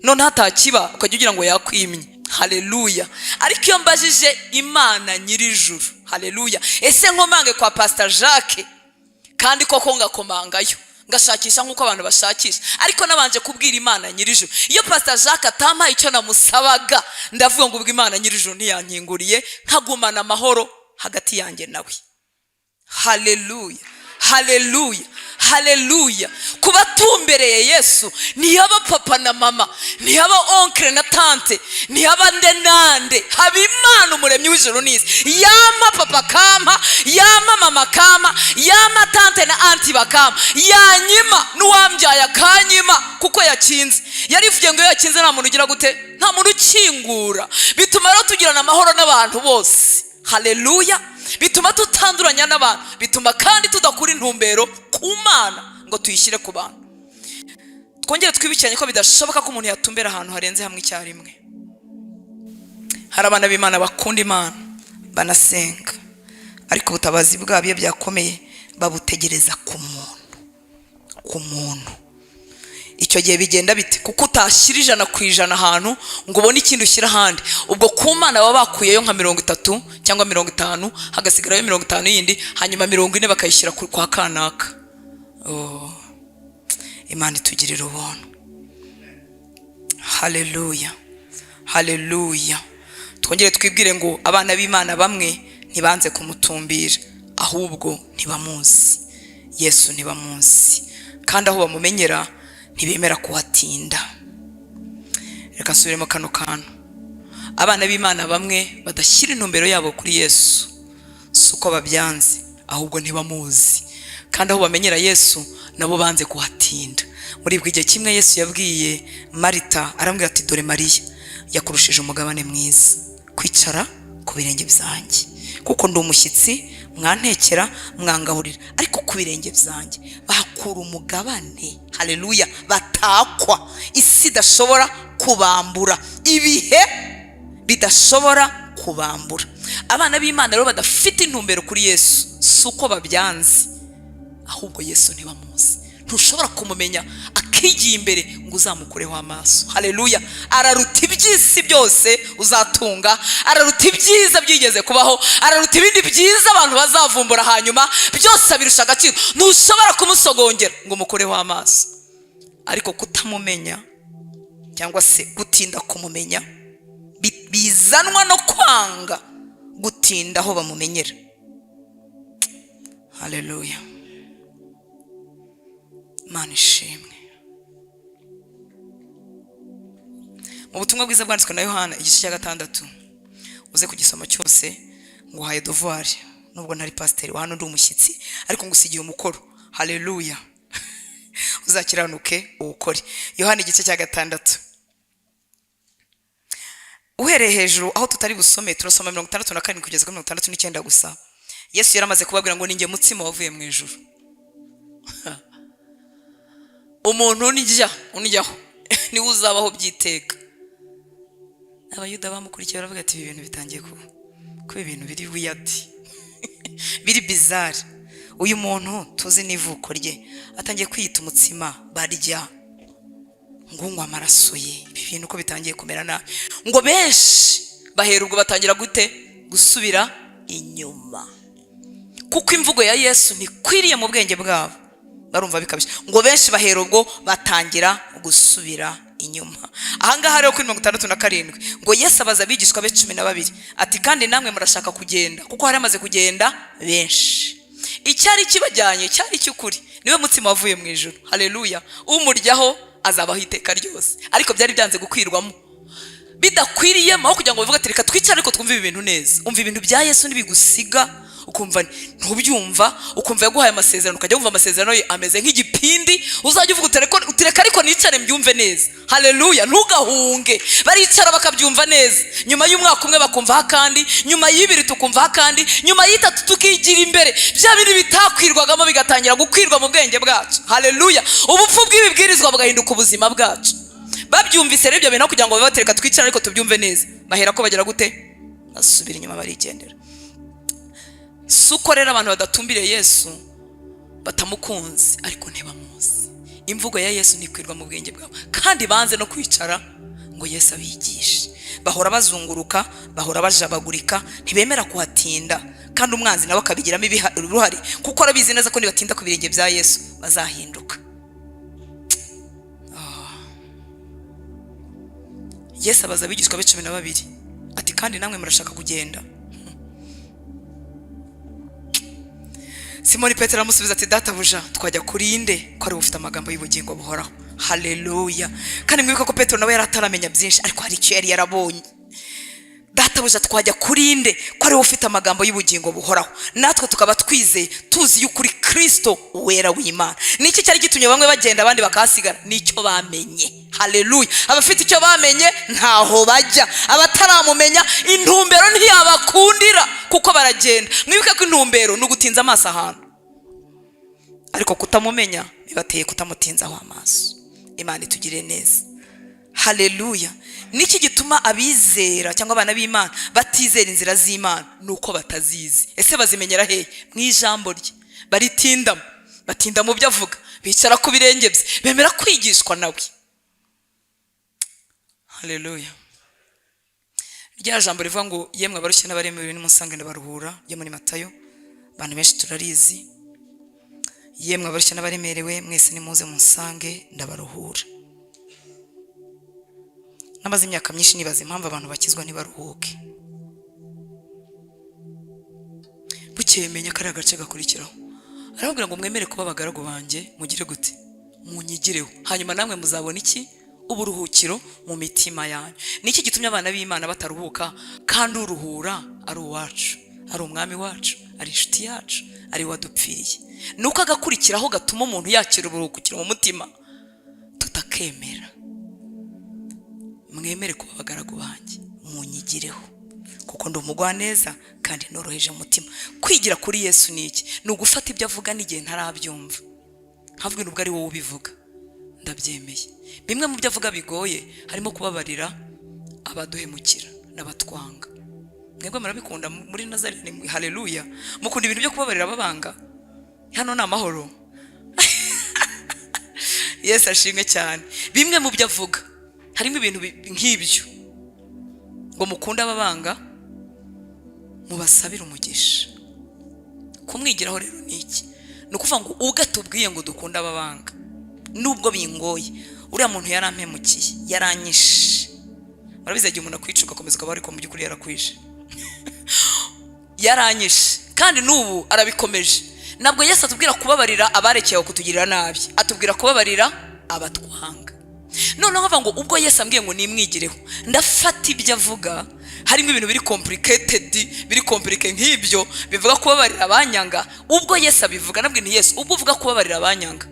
noneho atakiba ukajya ugira ngo yakwimye. Haleluya! Ariko iyo mbajije Imana nyir'ijuru, haleluya, ese nkomange kwa Pasita Jacques? Kandi koko ngakomangayo, ngashakisha nk'uko abantu bashakisha, ariko nabanje kubwira Imana nyir'ijuru. Iyo Pasita Jacques atampaye icyo namusabaga, ndavuga ngo ubwo Imana nyir'ijuru ntiyankinguriye, nkagumana amahoro hagati yanjye nawe. Haleluya, haleluya, haleluya! Kuba tumbereye Yesu, ntiyaba papa na mama, ntiyaba oncle na tante, ntiyaba nde nande, haba Imana umuremyi w'ijuru n'isi. Yama papa kampa, yama mama kama, yama tante na aunty bakama, yanyima n'uwambyaye akanyima, kuko yakinze. Yarivugiye ngo iyo yakinze nta muntu ugira gute? Nta muntu ukingura. Bituma rero tugirana amahoro n'abantu bose. Haleluya! Bituma tutanduranya n'abantu, bituma kandi tudakura intumbero ku Mana ngo tuyishyire ku bantu. Twongere twibukiranye ko bidashoboka ko umuntu yatumbera ahantu harenze hamwe icyarimwe. Hari abana b'Imana bakunda Imana, banasenga, ariko ubutabazi bwabo iyo byakomeye babutegereza ku muntu, ku muntu. Icyo gihe bigenda bite? Kuko utashyira 100% ahantu ngo ubone ikindi ushyira ahandi. Ubwo ku Mana baba bakuyeyo nka 30 cyangwa 50, hagasigarayo 50 yindi, hanyuma 40 bakayishyira kwa kanaka. Oh, Imana itugirira ubuntu. Haleluya, haleluya! Twongere twibwire ngo abana b'Imana bamwe ntibanze kumutumbira, ahubwo ntibamuzi Yesu, ntibamuzi, kandi aho bamumenyera ntibemera kuhatinda. Reka nsubiremo kano kantu: abana b'Imana bamwe badashyira intumbero yabo kuri Yesu si uko babyanze, ahubwo ntibamuzi, kandi aho bamenyera Yesu nabo banze kuhatinda. Muri igihe kimwe Yesu yabwiye Marita, arambwira ati: "Dore Mariya yakurushije umugabane mwiza, kwicara ku birenge byanjye, kuko ndi umushyitsi, mwantekera, mwangaburira, ariko ku birenge byanjye bahakura umugabane." Haleluya! Batakwa, isi idashobora kubambura, ibihe bidashobora kubambura. Abana b'Imana rero badafite intumbero kuri Yesu si uko babyanze, ahubwo Yesu ntibamuzi. Ntushobora kumumenya akigiye imbere ngo uzamukureho amaso. Haleluya! Araruta iby'isi byose uzatunga, araruta ibyiza byigeze kubaho, araruta ibindi byiza abantu bazavumbura hanyuma, byose abirusha agaciro. Ntushobora kumusogongera ngo umukureho amaso. Ariko kutamumenya cyangwa se gutinda kumumenya bizanwa no kwanga gutinda aho bamumenyera. Haleluya! Imana ishimwe. Mu butumwa bwiza bwanditswe na Yohana, igice cya 6, uze kugisoma cyose. Nguhaye devoir, nubwo ntari pasiteri wa hano, ndi umushyitsi, ariko ngusigiye umukoro. Haleluya! Uzakiranuke uwukore. Yohana igice cya 6, uhereye hejuru aho tutari busome, turasoma 67 kugeza kuri 69 gusa. Yesu yari amaze kubabwira ngo: "Ninjye mutsima wavuye mu ijuru, umuntu unjya unjyaho niwe uzabaho by'iteka." Abayuda bamukurikiye baravuga ati: "Ibi bintu bitangiye kuba ibintu biri weird, biri bizarre. Uyu muntu tuzi n'ivuko rye, atangiye kwiyita umutsima barya, ngo unywa amaraso ye. Ibi bintu uko bitangiye kumera nabi." Ngo benshi bahera ubwo batangira gute? Gusubira inyuma. Kuko imvugo ya Yesu ntikwiriye mu bwenge bwabo, barumva bikabije. Ngo benshi bahera ubwo batangira gusubira inyuma. Ahangaha rero kuri 67, ngo Yesu abaza abigishwa be 12 ati: "Kandi namwe murashaka kugenda?" Kuko hari hamaze kugenda benshi. Icyari kibajyanye cyari icy'ukuri: niwe mutsima wavuye mu ijuru. Haleluya! Umuryaho azabaho iteka ryose. Ariko byari byanze gukwirwamo, bidakwiriyemo. Aho kugira ngo bavuge ati: "Reka twicare ariko twumve ibi bintu neza." Umva, ibintu bya Yesu ntibigusiga, ukumva ntubyumva, ukumva yaguhaye amasezerano, ukajya wumva amasezerano ye ameze nk'igipindi. Uzajya uvuga uti: "Reka ariko nicare mbyumve neza." Haleluya! Ntugahunge. Baricara bakabyumva neza. Nyuma y'umwaka umwe bakumvaho akandi, nyuma y'ibiri tukumvaho akandi, nyuma y'itatu tukigira imbere. Bya bindi bitakwirwagamo bigatangira gukwirwa mu bwenge bwacu. Haleluya! Ubupfu bw'ibibwirizwa bugahinduka ubuzima bwacu. Babyumvise rero ibyo bintu, aho kugira ngo babe reka twicare ariko tubyumve neza, bahera ko bagira gute? Basubira inyuma, barigendera. Si uko rero abantu badatumbiriye Yesu, batamukunze, ariko ntibamuzi. Imvugo ya Yesu ntikwirwa mu bwenge bwabo, kandi banze no kwicara ngo Yesu abigishe. Bahora bazunguruka, bahora bajabagurika, ntibemera kuhatinda. Kandi umwanzi nawe akabigiramo uruhare, kuko arabizi neza ko nibatinda ku birenge bya Yesu bazahinduka. Yesu abaza abigishwa be 12 ati: "Kandi namwe murashaka kugenda?" Simoni Petero aramusubiza ati: "Databuja, twajya kuri nde, ko ari ufite amagambo y'ubugingo buhoraho?" Haleluya! Kandi mwibuka ko Petero nawe yari ataramenya byinshi, ariko hari icyo yari yarabonye. "Databuja, twajya kuri nde, ko ari ufite amagambo y'ubugingo buhoraho, natwe tukaba twizeye, tuzi y'ukuri Kirisito wera w'Imana?" Niki cyari gitumye bamwe bagenda, abandi bakahasigara? Nicyo bamenye. Haleluya! Abafite icyo bamenye ntaho bajya. Abataramumenya, intumbero ntiyabakundira, kuko baragenda. Mwibuke ko intumbero ni ugutinza amaso ahantu, ariko kutamumenya bibateye kutamutinzaho amaso. Imana itugirire neza. Haleluya! Niki gituma abizera cyangwa abana b'Imana batizera inzira z'Imana? Ni uko batazizi. Ese bazimenyera hehe? Mu ijambo rye. Baritindamo, batinda mu byo avuga, bicara ku birenge bye, bemera kwigishwa nawe. Haleluya! Rya jambo rivuga ngo: "Yemwe abarushye n'abaremerewe, nimunsange ndabaruhura", ryo muri Matayo, abantu benshi turarizi. "Yemwe abarushye n'abaremerewe mwese, nimuze munsange ndabaruhura." Namaze imyaka myinshi nibaza impamvu abantu bakizwa ntibaruhuke. Bukeye menya kariya gace gakurikiraho, arababwira ngo: "Mwemere kuba abagaragu banjye, mugire gute? Munyigireho, hanyuma namwe muzabona iki? Uburuhukiro mu mitima yanyu." Niki gitumye abana b'Imana bataruhuka, kandi uruhura ari uwacu, ari umwami wacu, ari inshuti yacu, ari we wadupfiriye? Ni uko agakurikiraho gatuma umuntu yakira uburuhukiro mu mutima tutakemera. "Mwemere kuba abagaragu banjye, munyigireho, kuko ndi umugwaneza kandi noroheje umutima." Kwigira kuri Yesu ni iki? Ni ugufata ibyo avuga n'igihe ntarabyumva, nkavuga: "Nubwo ari wowe ubivuga, ndabyemeye." Bimwe mu byo avuga bigoye harimo kubabarira abaduhemukira n'abatwanga. Mwebwe murabikunda muri Nazarene? Haleluya! Mukunda ibintu byo kubabarira ababanga? Hano ni amahoro. Yesu ashimwe cyane. Bimwe mu byo avuga harimo ibintu nk'ibyo, ngo mukunde ababanga, mubasabire umugisha. Kumwigiraho rero ni iki? Ni ukuvuga ngo ubwo atubwiye ngo dukunde ababanga, nubwo bingoye, uriya muntu yarampemukiye, yaranyishe. Murabizi, igihe umuntu akwica ugakomeza ukaba, ariko mu by'ukuri yarakwishe, yaranyishe, kandi n'ubu arabikomeje. Ntabwo Yesu atubwira kubabarira abarekeye kutugirira nabi, atubwira kubabarira abatwanga. Noneho nkavuga ngo ubwo Yesu ambwiye ngo nimwigireho, ndafata ibyo avuga, harimo ibintu biri complicated, biri compliqué, nk'ibyo bivuga kubabarira abanyanga. Ubwo Yesu abivuga, nabwo ni Yesu, ubwo uvuga kubabarira abanyanga,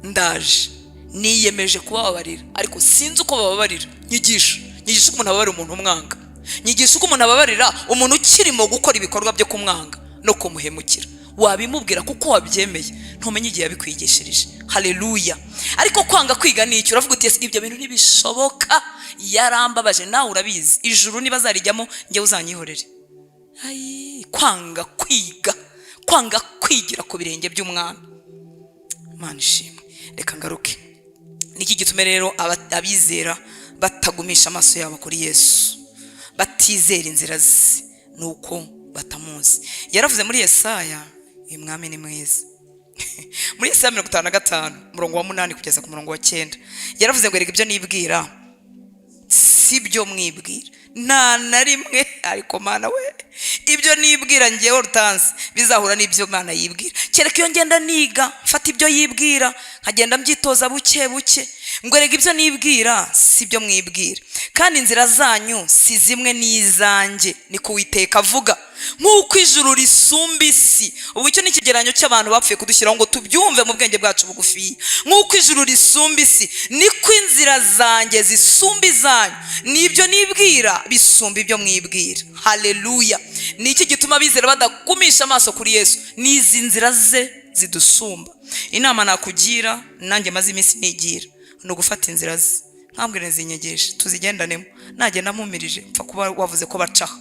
ndaje, niyemeje kubababarira, ariko sinzi uko bababarira. Nyigisha, nyigisha uko umuntu ababarira umuntu umwanga, nyigisha uko umuntu ababarira umuntu ukirimo gukora ibikorwa byo kumwanga no kumuhemukira. Wabimubwira kuko wabyemeye, ntumenye igihe yabikwigishirije. Haleluya! Ariko kwanga kwiga ni icyo uravuga uti: "Yesu, ibyo bintu ntibishoboka, yarambabaje, nawe urabizi, ijuru niba azarijyamo njyewe uzanyihorere." Ayi, kwanga kwiga, kwanga kwigira ku birenge by'umwami. Imana ishimwe. Reka ngaruke. Niki gituma rero abizera batagumisha amaso yabo kuri Yesu, batizera inzira ze? Ni uko Batamuzi. Yaravuze muri Yesaya, uyu mwami ni mwiza. Muri Yesaya 55, umurongo wa 8 kugeza ku murongo wa 9, yaravuze ngo: "Erega ibyo nibwira si byo mwibwira nta na rimwe." Ariko Mana we, ibyo nibwira ngewe Hortense bizahura n'ibyo Mana yibwira? Kereka iyo ngenda niga mfata ibyo yibwira, nkagenda mbyitoza buke buke. Ngo: "Erega ibyo nibwira si byo mwibwira, kandi inzira zanyu si zimwe n'izanjye, niko Uwiteka avuga. Nk'uko ijuru risumba isi." Ubu icyo ni ikigereranyo cy'abantu bapfuye kudushyiraho ngo tubyumve mu bwenge bwacu bugufiya. "Nk'uko ijuru risumba isi, niko inzira zanjye zisumba izanyu, n'ibyo nibwira bisumba ibyo mwibwira." Haleluya! Ni iki gituma abizera badagumisha amaso kuri Yesu? Ni izi nzira ze zidusumba. Inama nakugira, nanjye maze iminsi nigira, ni ugufata inzira ze, nkambwira zinyigishe, tuzigendanemo. Nagenda mpumirije, mpfa kuba wavuze ko bacaho.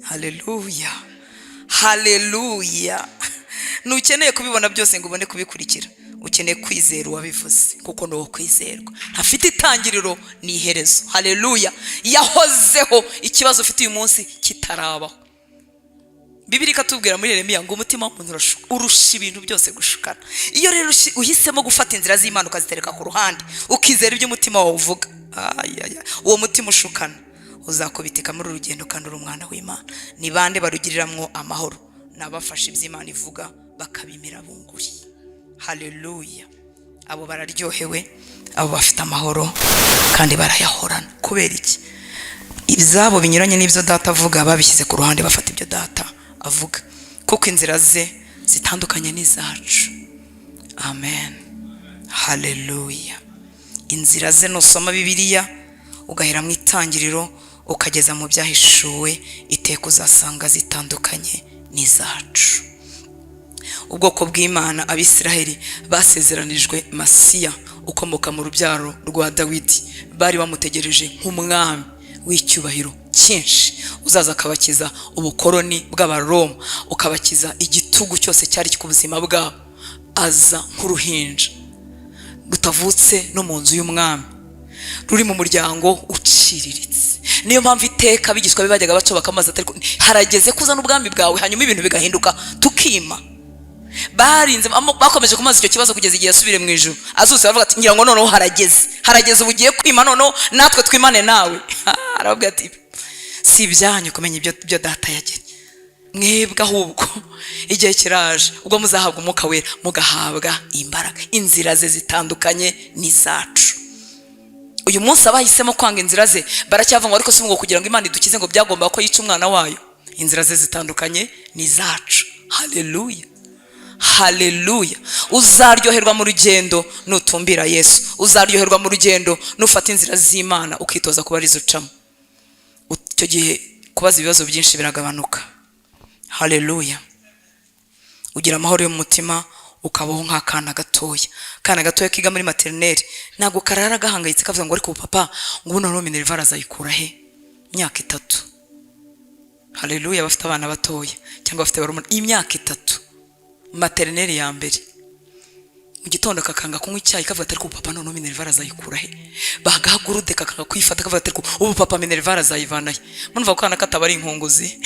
Haleluya, haleluya! Ntukeneye kubibona byose ngo ubone kubikurikira. Ukeneye kwizera uwabivuze, kuko ni uwo kwizerwa, ntafite itangiriro n'iherezo. Haleluya! Yahozeho ikibazo ufite uyu munsi kitarabaho. Bibiliya ikatubwira muri Yeremiya ngo umutima w'umuntu urusha ibintu byose gushukana. Iyo rero uhisemo gufata inzira z'Imana, ukazitereka ku ruhande, ukizera ibyo umutima wawe uvuga, ayaya, uwo mutima ushukana uzakubitika muri uru rugendo kandi uri umwana w'Imana. Ni bande barugiriramwo amahoro? Ni abafashe ibyo Imana ivuga, bakabimira bunguri. Haleluya! Abo bararyohewe, abo bafite amahoro kandi barayahorana. Kubera iki? Ibyabo binyuranye n'ibyo Data avuga babishyize ku ruhande, bafata ibyo Data avuga, kuko inzira ze zitandukanye n'izacu. Amen, haleluya! Inzira ze, nusoma Bibiliya ugahera mu Itangiriro ukageza mu Byahishuwe, iteka uzasanga zitandukanye n'izacu. Ubwoko bw'Imana, Abisiraheli, basezeranijwe Masiya ukomoka mu rubyaro rwa Dawidi. Bari bamutegereje nk'umwami w'icyubahiro cyinshi uzaza akabakiza ubukoroni bw'Abaroma, ukabakiza igitugu cyose cyari ku buzima bwabo. Aza nk'uruhinja rutavutse no mu nzu y'umwami, ruri mu muryango uciriritse. Niyo mpamvu iteka abigishwa be bajyaga baca bakamaze atari harageze kuzana ubwami bwawe, hanyuma ibintu bigahinduka, tukima. Barinze bakomeje kumaza icyo kibazo kugeza igihe yasubire mu ijuru, azuse baravuga ati: "Ngira ngo noneho harageze, harageze, ubu ugiye kwima, noneho natwe twimane nawe." Arababwira ati: "Si ibyanyu kumenya ibyo Data yagennye. Mwebwe ahubwo igihe kiraje ubwo muzahabwa Umwuka Wera, mugahabwa imbaraga." Inzira ze zitandukanye n'izacu. Uyu munsi abahisemo kwanga inzira ze baracyavuga ngo: "Ariko si ngo kugira ngo Imana idukize ngo byagombaga ko yica umwana wayo?" Inzira ze zitandukanye n'izacu. Haleluya, haleluya! Uzaryoherwa mu rugendo nutumbira Yesu. Uzaryoherwa mu rugendo nufata inzira z'Imana, ukitoza kuba arizo ucamo. Icyo gihe kubaza ibibazo byinshi biragabanuka. Haleluya! Ugira amahoro yo mu mutima, ukabaho nk'akana gatoya. Akana gatoya kiga muri maternelle ntabwo karara gahangayitse kavuga ngo: "Ariko papa, ngo ubu noneho minerval azayikura he?" Imyaka 3. Haleluya! Bafite abana batoya cyangwa bafite barumuna, imyaka 3, maternelle ya mbere, mu gitondo kakanga kunywa icyayi, kavuga ati: "Ariko papa, noneho minerval azayikura he?" Bagaha gourde kakanga kuyifata, kavuga ati: "Ariko ubu papa minerval azayivana he?" Murumva ko kana kataba ari inkunguzi.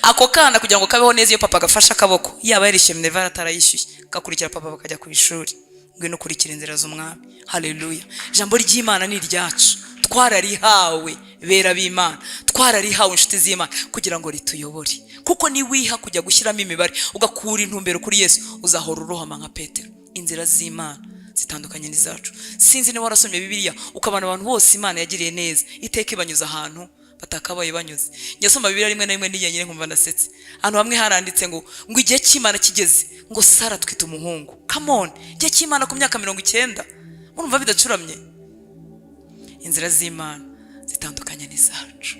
Ako kana kugira ngo kabeho neza, iyo papa gafashe akaboko, yaba yarishyuye minerval atarayishyuye, gakurikira papa bakajya ku ishuri. Ngwino ukurikira inzira z'umwami. Haleluya! Ijambo ry'Imana ni iryacu, twararihawe, bera b'Imana, twararihawe, inshuti z'Imana, kugira ngo rituyobore. Kuko niwiha kujya gushyiramo imibare, ugakura intumbero kuri Yesu, uzahora urohama nka Petero. Inzira z'Imana zitandukanye n'izacu. Sinzi niba warasomye Bibiliya ukabona abantu bose Imana yagiriye neza, iteka ibanyuze ahantu batakabaye banyuze. Njya Bibiliya rimwe na rimwe nijyenyine nkumva ndasetse. Ahantu hamwe haranditse ngo igihe cy'Imana kigeze, ngo Sara atwite umuhungu. Come on! Igihe cy'Imana ku myaka 90, murumva bidacuramye? Inzira z'Imana zitandukanye n'izacu.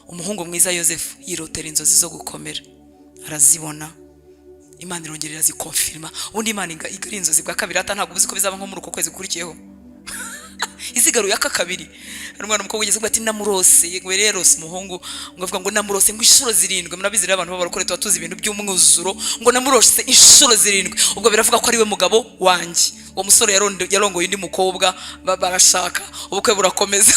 Umuhungu mwiza Yosefu yirotera inzozi zo gukomera, arazibona, Imana irongera irazikonfirima. Ubundi Imana igara inzozi bwa kabiri, ata ntabwo uzi ko bizaba nko muri uko kwezi gukurikiyeho izigaruye aka kabiri. Hari umwana w'umukobwa ugeze ati: "Namurose." Ngo yari yarose umuhungu, ngo avuga ngo namurose ngo inshuro zirindwi. Murabizi rero, abantu b'abarokore tuba tuzi ibintu by'umwuzuro. Ngo namurose inshuro zirindwi, ubwo biravuga ko ari we mugabo wanjye. Uwo musore yarongoye undi mukobwa, barashaka, ubukwe burakomeza.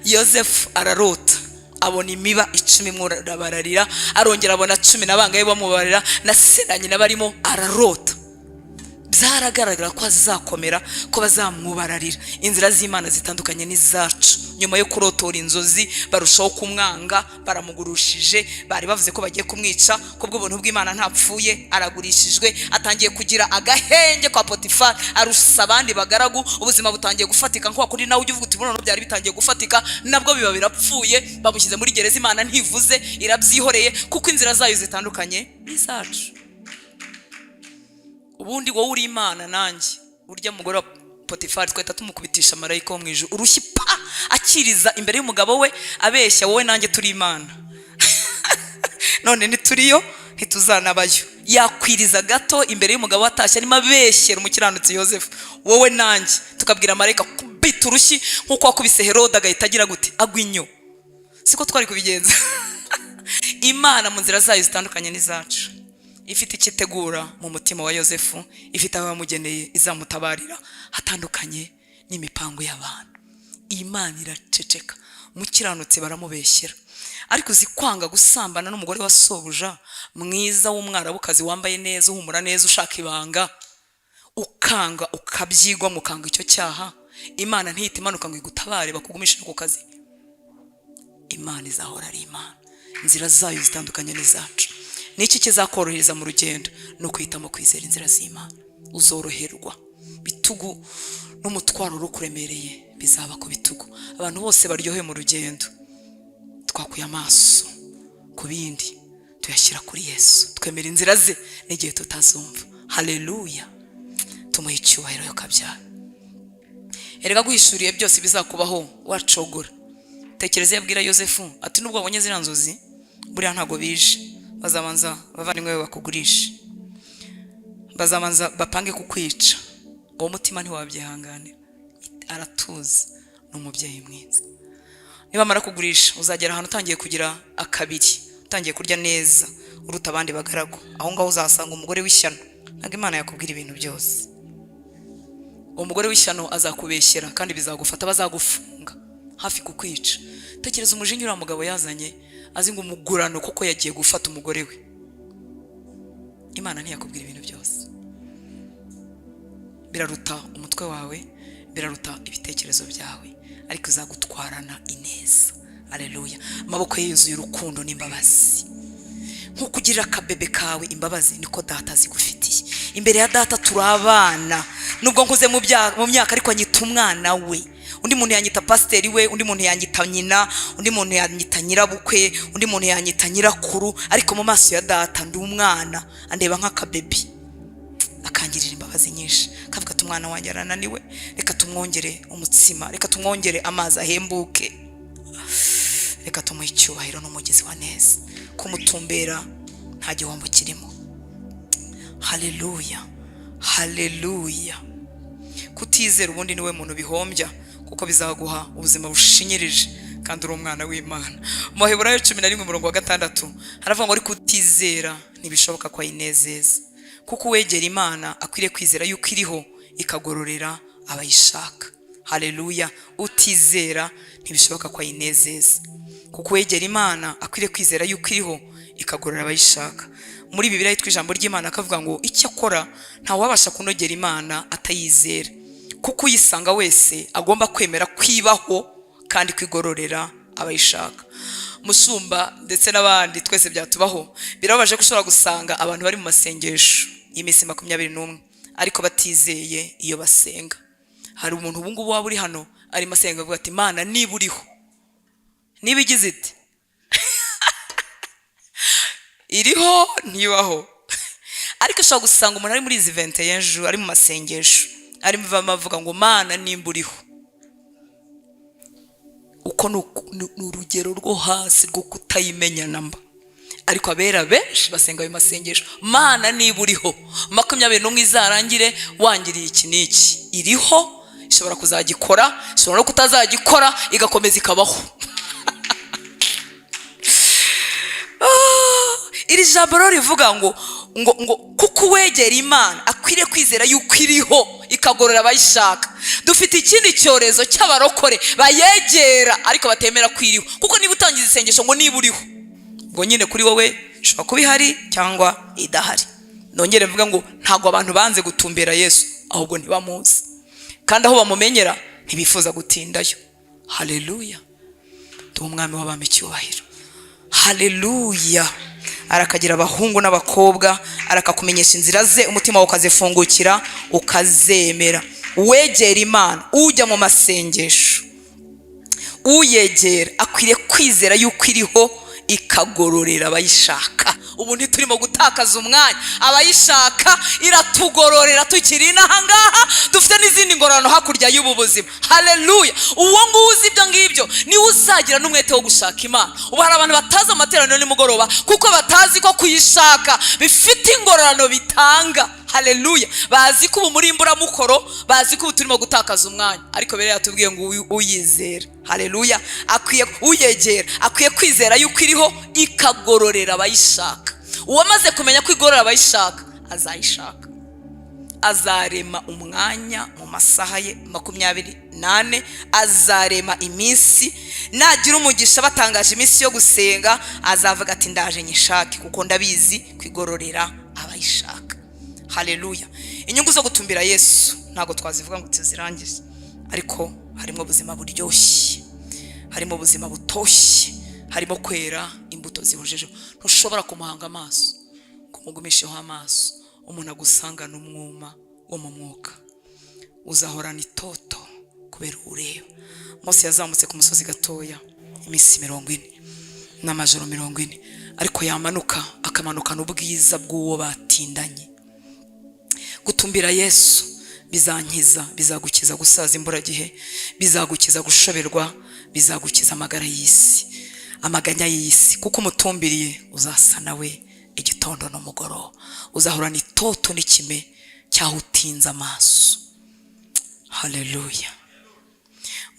Yosefu ararota, abona imiba 10 imurabararira, arongera abona 10 na bangahe bamubarira, na se na nyina barimo. Ararota, byaragaragara ko azakomera, ko bazamwubararira. Inzira z'Imana zitandukanye n'izacu. Nyuma yo kurotora inzozi, barushaho kumwanga, baramugurushije. Bari bavuze ko bagiye kumwica, kubw'ubuntu bw'Imana ntapfuye, aragurishijwe, atangiye kugira agahenge kwa Potifari, arusa abandi bagaragu, ubuzima butangiye gufatika. Nko kuri nawe ujya uvuga uti: "Buno byari bitangiye gufatika, nabwo biba birapfuye, bamushyize muri gereza." Imana ntivuze, irabyihoreye, kuko inzira zayo zitandukanye n'izacu. Ubundi wowe uri Imana, nanjye urya mugore wa Potifari twahita tumukubitisha marayika wo mu ijuru urushyi, pa, akiriza imbere y'umugabo we abeshya. Wowe nanjye turi Imana, none ntituriyo, ntituzanabayo. Yakwiriza gato imbere y'umugabo atashye arimo abeshyera umukiranutsi Yosefu. Wowe nanjye tukabwira marayika: "Kubita urushyi nk'uko wakubise Herode," agahita agira gute? Agwa inyo. Siko twari kubigenza? Imana mu nzira zayo zitandukanye n'izacu ifite icyo itegura mu mutima wa Yosefu, ifite aho yamugeneye izamutabarira hatandukanye n'imipango y'abantu. Imana iraceceka, umukiranutsi baramubeshyera. Ariko uzi kwanga gusambana n'umugore wa sobuja mwiza w'Umwarabukazi, wambaye neza, uhumura neza, ushaka ibanga, ukanga, ukabyigwa, mukanga icyo cyaha, Imana ntihite imanuka ngo igutabare, bakugumishe ku kazi? Imana izahora ari Imana, inzira zayo zitandukanye n'izacu. Niki kizakorohereza mu rugendo? Ni ukuhitamo kwizera inzira z'Imana, uzoroherwa. Bitugu n'umutwaro urukuremereye bizaba ku bitugu. Abantu bose baryohewe mu rugendo, twakuye amaso ku bindi tuyashyira kuri Yesu, twemera inzira ze n'igihe tutazumva. Haleluya, tumuhe icyubahiro yo kabyara. Erega guhishuriye byose bizakubaho, wacogora. Tekereza iyo abwira Yosefu ati: "Nubwo wabonye ziriya nzozi, buriya ntabwo bije. Bazabanza abavandimwe bawe bakugurishe, bazabanza bapange kukwica." Uwo mutima ntiwabyihanganira. Aratuzi, ni umubyeyi mwiza. "Nibamara kugurisha, uzagera ahantu utangiye kugira akabiri, utangiye kurya neza uruta abandi bagaragu. Aho ngaho uzahasanga umugore w'ishyano." Ntabwo Imana yakubwira ibintu byose. "Uwo mugore w'ishyano azakubeshyera kandi bizagufata, bazagufunga, hafi kukwica." Tekereza umujinya uriya mugabo yazanye, azi ngo umugurano kuko yagiye gufata umugore we. Imana ntiyakubwira ibintu byose. Biraruta umutwe wawe, biraruta ibitekerezo byawe, ariko izagutwarana ineza. Aleluya. Amaboko ye yuzuye urukundo n'imbabazi. Nk'uko ugirira akabebe kawe imbabazi, niko Data zigufitiye. Imbere ya Data turi abana. Nubwo nkuze mu myaka, ariko anyita umwana we. Undi muntu yanyita pasiteri we, undi muntu yanyita nyina, undi muntu yanyita nyirabukwe, undi muntu yanyita nyirakuru, ariko mu maso ya Data ndi umwana. Andeba nk'akabebi, akangirira imbabazi nyinshi, akavuga ati: "Umwana wanjye arananiwe, reka tumwongere umutsima, reka tumwongere amazi ahembuke." Reka tumuhe icyubahiro n'umugezi wa neza. Kumutumbera nta gihombo kirimo. Haleluya, haleluya. Kutizera ubundi niwe muntu bihombya, kuko bizaguha ubuzima bushinyirije kandi uri umwana w'Imana. Mu Baheburayo 11 umurongo wa 6 haravuga ngo: "Ariko utizera ntibishoboka ko ayinezeza, kuko uwegera Imana akwiriye kwizera yuko iriho, ikagororera abayishaka." Haleluya. Utizera ntibishoboka ko ayinezeza, kuko uwegera Imana akwiriye kwizera yuko iriho, ikagorora abayishaka. Muri Bibiliya yitwa Ijambo ry'Imana akavuga ngo: "Icyakora ntawabasha kunogera Imana atayizera, kuko uyisanga wese agomba kwemera kwibaho kandi kwigororera abayishaka." Musumba ndetse n'abandi twese byatubaho. Birababaje ko ushobora gusanga abantu bari mu masengesho y'iminsi 21 ariko batizeye iyo basenga. Hari umuntu ubu ngubu waba uri hano arimo asenga avuga ati: "Imana, niba uriho, niba igize iti iriho." Ntibaho. Ariko ushobora gusanga umuntu ari muri izi 21 jours, ari mu masengesho, arimo avuga ngo: "Mana, nimba uriho." Uko ni urugero rwo hasi rwo kutayimenya namba. Ariko abera benshi basenga ayo masengesho: "Mana, niba uriho, 21 izarangire wangiriye iki n'iki." Iriho, ishobora kuzagikora, ishobora no kutazagikora, igakomeza ikabaho. Iri jambo rero rivuga ngo kuko uwegera Imana akwiriye kwizera yuko iriho, ikagororera abayishaka. Ikagorora abayishaka. Dufite ikindi cyorezo cy'abarokore bayegera ariko batemera ko iriho, kuko niba utangiza isengesho ngo niba uriho, ngo nyine kuri wowe ishobora kuba ihari cyangwa idahari. Nongere mvuga ngo ntabwo abantu banze gutumbera Yesu, ahubwo ntibamuzi, kandi aho bamumenyera ntibifuza gutindayo. Haleluya! Duhe Umwami w'abami icyubahiro. Haleluya! Arakagira abahungu n'abakobwa, arakakumenyesha inzira ze, umutima wawe ukazifungukira, ukazemera. Wegera Imana, ujya mu masengesho, uyegera akwiriye kwizera yuko iriho, ikagororera abayishaka. Ubu ntiturimo gutakaza umwanya. Abayishaka iratugororera tukiri inaha ngaha. Dufite n'izindi ngororano hakurya y'ubu buzima. Haleluya! Uwo nguwo uzi ibyo ngibyo niwe uzagira n'umwete wo gushaka Imana. Ubu hari abantu batazi amateraniro nimugoroba kuko batazi ko kuyishaka bifite ingororano bitanga. Haleluya! Bazi ko ubu muri imburamukoro, bazi ko ubu turimo gutakaza umwanya, ariko bere yatubwiye ngo uyizera, haleluya, akwiye, uyegera akwiye kwizera yuko iriho, ikagororera abayishaka. Uwamaze kumenya ko igorora abayishaka azayishaka, azarema umwanya mu masaha ye 24, azarema iminsi. Nagira umugisha batangaje iminsi yo gusenga, azavuga ati: "Ndaje nyishake, kuko ndabizi kwigororera abayishaka." Haleluya! Inyungu zo gutumbira Yesu ntabwo twazivuga ngo tuzirangize, ariko harimo ubuzima buryoshye, harimo ubuzima butoshye, harimo kwera imbuto zihujejeho. Ntushobora kumuhanga amaso ngo umugumisheho amaso, umuntu agusangana umwuma wo mu mwuka. Uzahorana itoto kubera ureba. Mose yazamutse ku musozi gatoya iminsi 40 n'amajoro 40, ariko yamanuka akamanukana ubwiza bw'uwo batindanye. Gutumbira Yesu bizankiza, bizagukiza gusaza imburagihe, bizagukiza gushoberwa, bizagukiza amagara y'isi, amaganya y'isi, kuko umutumbiriye uzasa nawe igitondo n'umugoroba. Uzahorana itoto n'ikime cyaho utinze amaso. Haleluya!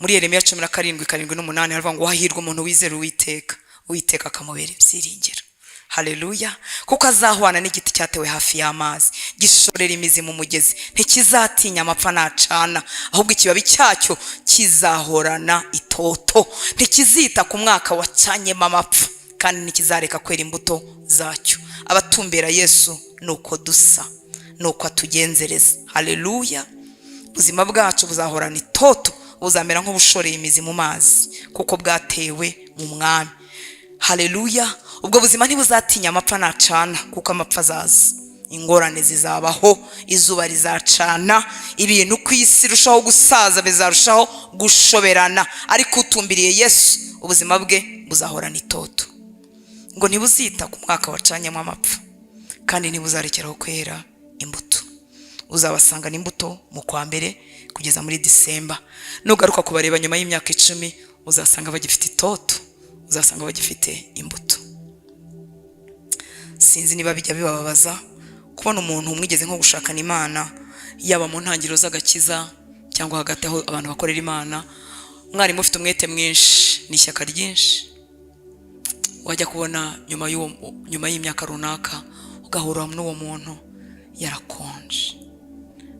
Muri Yeremiya 17:7-8 haravuga ngo: "Hahirwa umuntu wizera Uwiteka, Uwiteka akamubera ibyiringiro." Haleluya! Kuko azahwana n'igiti cyatewe hafi y'amazi, gishorera imizi mu mugezi, ntikizatinya amapfa nacana, ahubwo ikibabi cyacyo kizahorana itoto. Ntikizita ku mwaka wacanyemo amapfa, kandi ntikizareka kwera imbuto zacyo. Abatumbera Yesu ni uko dusa, ni uko atugenzereza. Haleluya! Ubuzima bwacu buzahorana itoto, buzamera nk'ubushoreye imizi mu mazi, kuko bwatewe mu Mwami. Haleluya! Ubwo buzima ntibuzatinya amapfa nacana, kuko amapfa azaza, ingorane zizabaho, izuba rizacana, ibintu ku isi irushaho gusaza bizarushaho gushoberana, ariko utumbiriye Yesu ubuzima bwe buzahorana itoto. Ngo ntibuzita ku mwaka wacanyemo amapfa, kandi ntibuzarekeraho kwera imbuto. Uzabasangana imbuto mu kwa mbere kugeza muri Disemba. Nugaruka kubareba nyuma y'imyaka 10, uzasanga bagifite itoto, uzasanga bagifite imbuto. Sinzi niba bijya bibababaza kubona umuntu mwigeze nko gushakana Imana, yaba mu ntangiriro z'agakiza cyangwa hagati aho abantu bakorera Imana, mwarimu ufite umwete mwinshi n'ishyaka ryinshi, wajya kubona nyuma y'imyaka runaka ugahura n'uwo muntu yarakonje,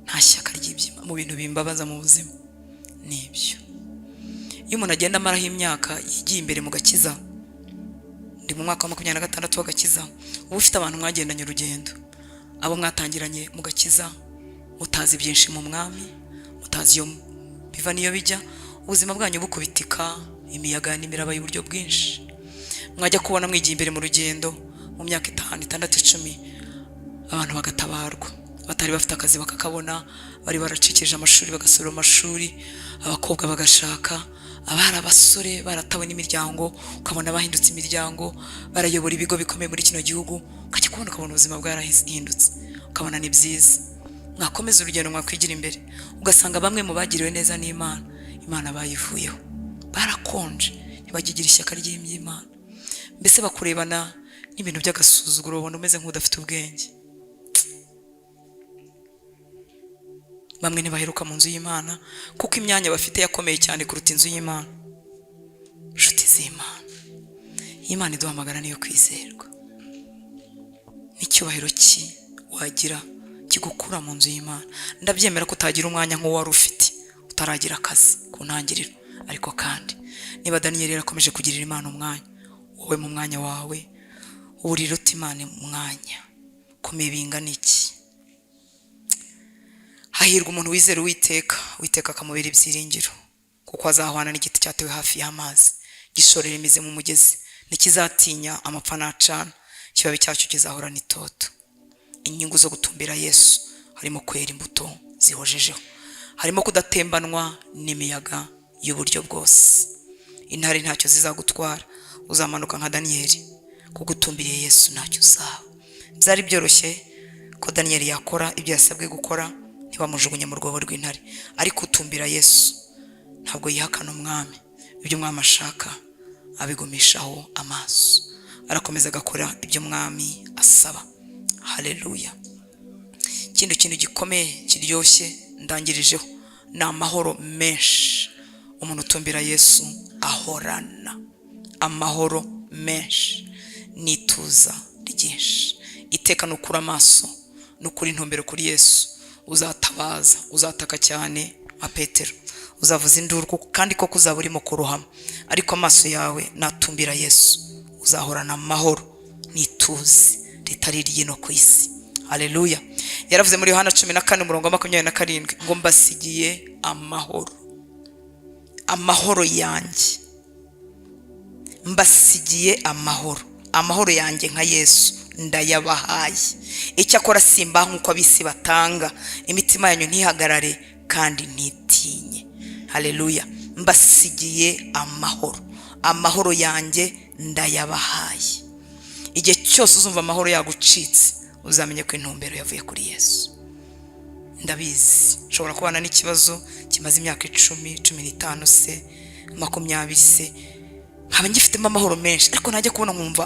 nta shyaka ry'ibyima. Mu bintu bimbabaza mu buzima nibyo. Iyo umuntu agenda amaraho imyaka yigiye imbere mu gakiza, ndi mu mwaka wa 26 w'agakiza, uba ufite abantu mwagendanye urugendo, abo mwatangiranye mu gakiza mutazi byinshi mu Mwami, mutazi iyo biva n'iyo bijya, ubuzima bwanyu bukubitika imiyaga n'imiraba y'uburyo bwinshi. Mwajya kubona mwigiye imbere mu rugendo, mu myaka 5, 6, 10, abantu bagatabarwa, batari bafite akazi bakakabona, bari baracikije amashuri bagasubira mu mashuri, abakobwa bagashaka, abari abasore baratawe n'imiryango ukabona bahindutse imiryango, barayobora ibigo bikomeye muri kino gihugu. Ukajya kubona ukabona ubuzima bwarahindutse, ukabona ni byiza. Mwakomeza urugendo, mwakwigira imbere, ugasanga bamwe mu bagiriwe neza n'Imana, Imana bayivuyeho, barakonje, ntibakigira ishyaka ry'Imana. Mbese bakurebana n'ibintu by'agasuzuguro, babona umeze nk'udafite ubwenge. Bamwe ntibaheruka mu nzu y'Imana kuko imyanya bafite yakomeye cyane kuruta inzu y'Imana. Inshuti z'Imana, Imana iduhamagara niyo kwizerwa. N'icyubahiro ki wagira Kigukura mu nzu y'Imana. Ndabyemera ko utagira umwanya nk'uwo wari ufite utaragira akazi ku ntangiriro, ariko kandi niba Daniyeli yarakomeje kugirira Imana umwanya, wowe mu mwanya wawe uburira uta Imana umwanya komeye bingana iki? Hahirwa umuntu wizera Uwiteka, Uwiteka akamubera ibyiringiro, kuko azahwana n'igiti cyatewe hafi y'amazi, gishorera imizi mu mugezi, ntikizatinya amapfa nacana, ikibabi cyacyo kizahorana itoto. Inyungu zo gutumbira Yesu harimo kwera imbuto zihojejeho, harimo kudatembanwa n'imiyaga y'uburyo bwose. Intare ntacyo zizagutwara, uzamanuka nka Daniyeli, kuko utumbiriye Yesu ntacyo uzaba. Byari byoroshye ko Daniyeli yakora ibyo yasabwe gukora ntibamujugunye mu rwobo rw'intare, ariko utumbira Yesu ntabwo yihakana umwami. Ibyo umwami ashaka abigumishaho amaso, arakomeza agakora ibyo umwami asaba. Haleluya. Ikindi kintu gikomeye kiryoshye ndangirijeho ni amahoro menshi umuntu utumbira Yesu ahorana, amahoro menshi n'ituza ryinshi. Iteka nukura amaso, nukura intumbero kuri Yesu, uzatabaza, uzataka cyane nka Petero, uzavuza induru kandi koko uzaba urimo kurohama, ariko amaso yawe natumbira Yesu uzahorana amahoro n'ituze ritari iry'ino ku isi. Haleluya. Yaravuze muri Yohana 14 umurongo wa 27 ngo mbasigiye amahoro, amahoro yanjye mbasigiye, amahoro, amahoro yanjye nka Yesu ndayabahaye. Icyakora simba nk'uko ab'isi batanga, imitima yanyu ntihagarare kandi ntitinye. Haleluya. Mbasigiye amahoro, amahoro yanjye ndayabahaye. Igihe cyose uzumva amahoro yagucitse, uzamenye ko intumbero yavuye kuri Yesu. Ndabizi nshobora kubana n'ikibazo kimaze imyaka 10, 15 se, 20 se, nkaba ngifitemo amahoro menshi, ariko najya kubona nkumva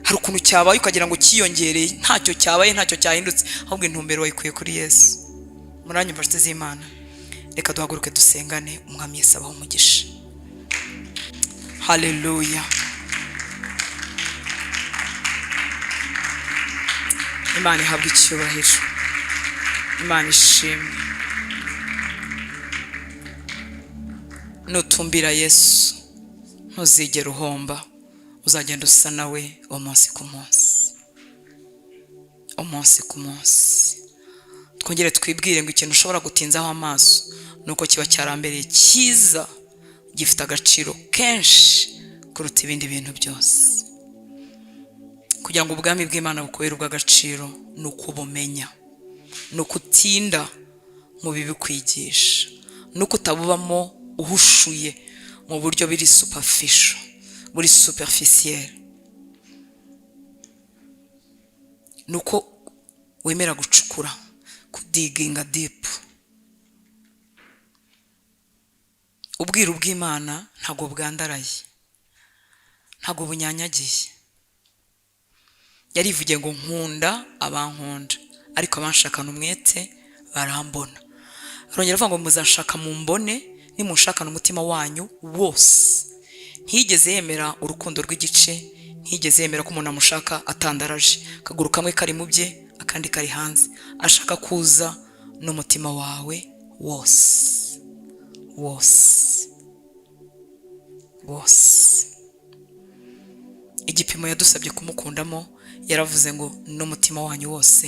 hari ukuntu cyabaye, ukagira ngo cyiyongereye. Ntacyo cyabaye, ntacyo cyahindutse, ahubwo intumbero wayikuye kuri Yesu. Muranyumva nshuti z'Imana? Reka duhaguruke dusengane. Umwami Yesu abaho umugisha. Haleluya. Imana ihabwe icyubahiro, Imana ishimwe. Nutumbira Yesu ntuzigera uhomba, uzagenda usa nawe umunsi ku munsi, umunsi ku munsi. Twongere twibwire ngo ikintu ushobora gutinzaho amaso nuko kiba cyarambereye cyiza, gifite agaciro kenshi kuruta ibindi bintu byose. Kugira ngo ubwami bw'Imana bukubere ubw'agaciro ni ukubumenya, ni ukutinda mu bibikwigisha, ni uko utabubamo uhushuye mu buryo biri superficial, buri superficiel, ni uko wemera gucukura, kudiginga deep. Ubwiru bw'Imana ntabwo bwandaraye, ntabwo bunyanyagiye. Yarivugiye ngo nkunda abankunda, ariko abanshakana umwete barambona. Arongera avuga ngo muzanshaka mumbone nimunshakana umutima wanyu wose. Ntiyigeze yemera urukundo rw'igice, ntiyigeze yemera ko umuntu amushaka atandaraje, akaguru kamwe kari mu bye akandi kari hanze. Ashaka kuza n'umutima wawe wose, wose, wose. Igipimo yadusabye kumukundamo, yaravuze ngo n'umutima wanyu wose,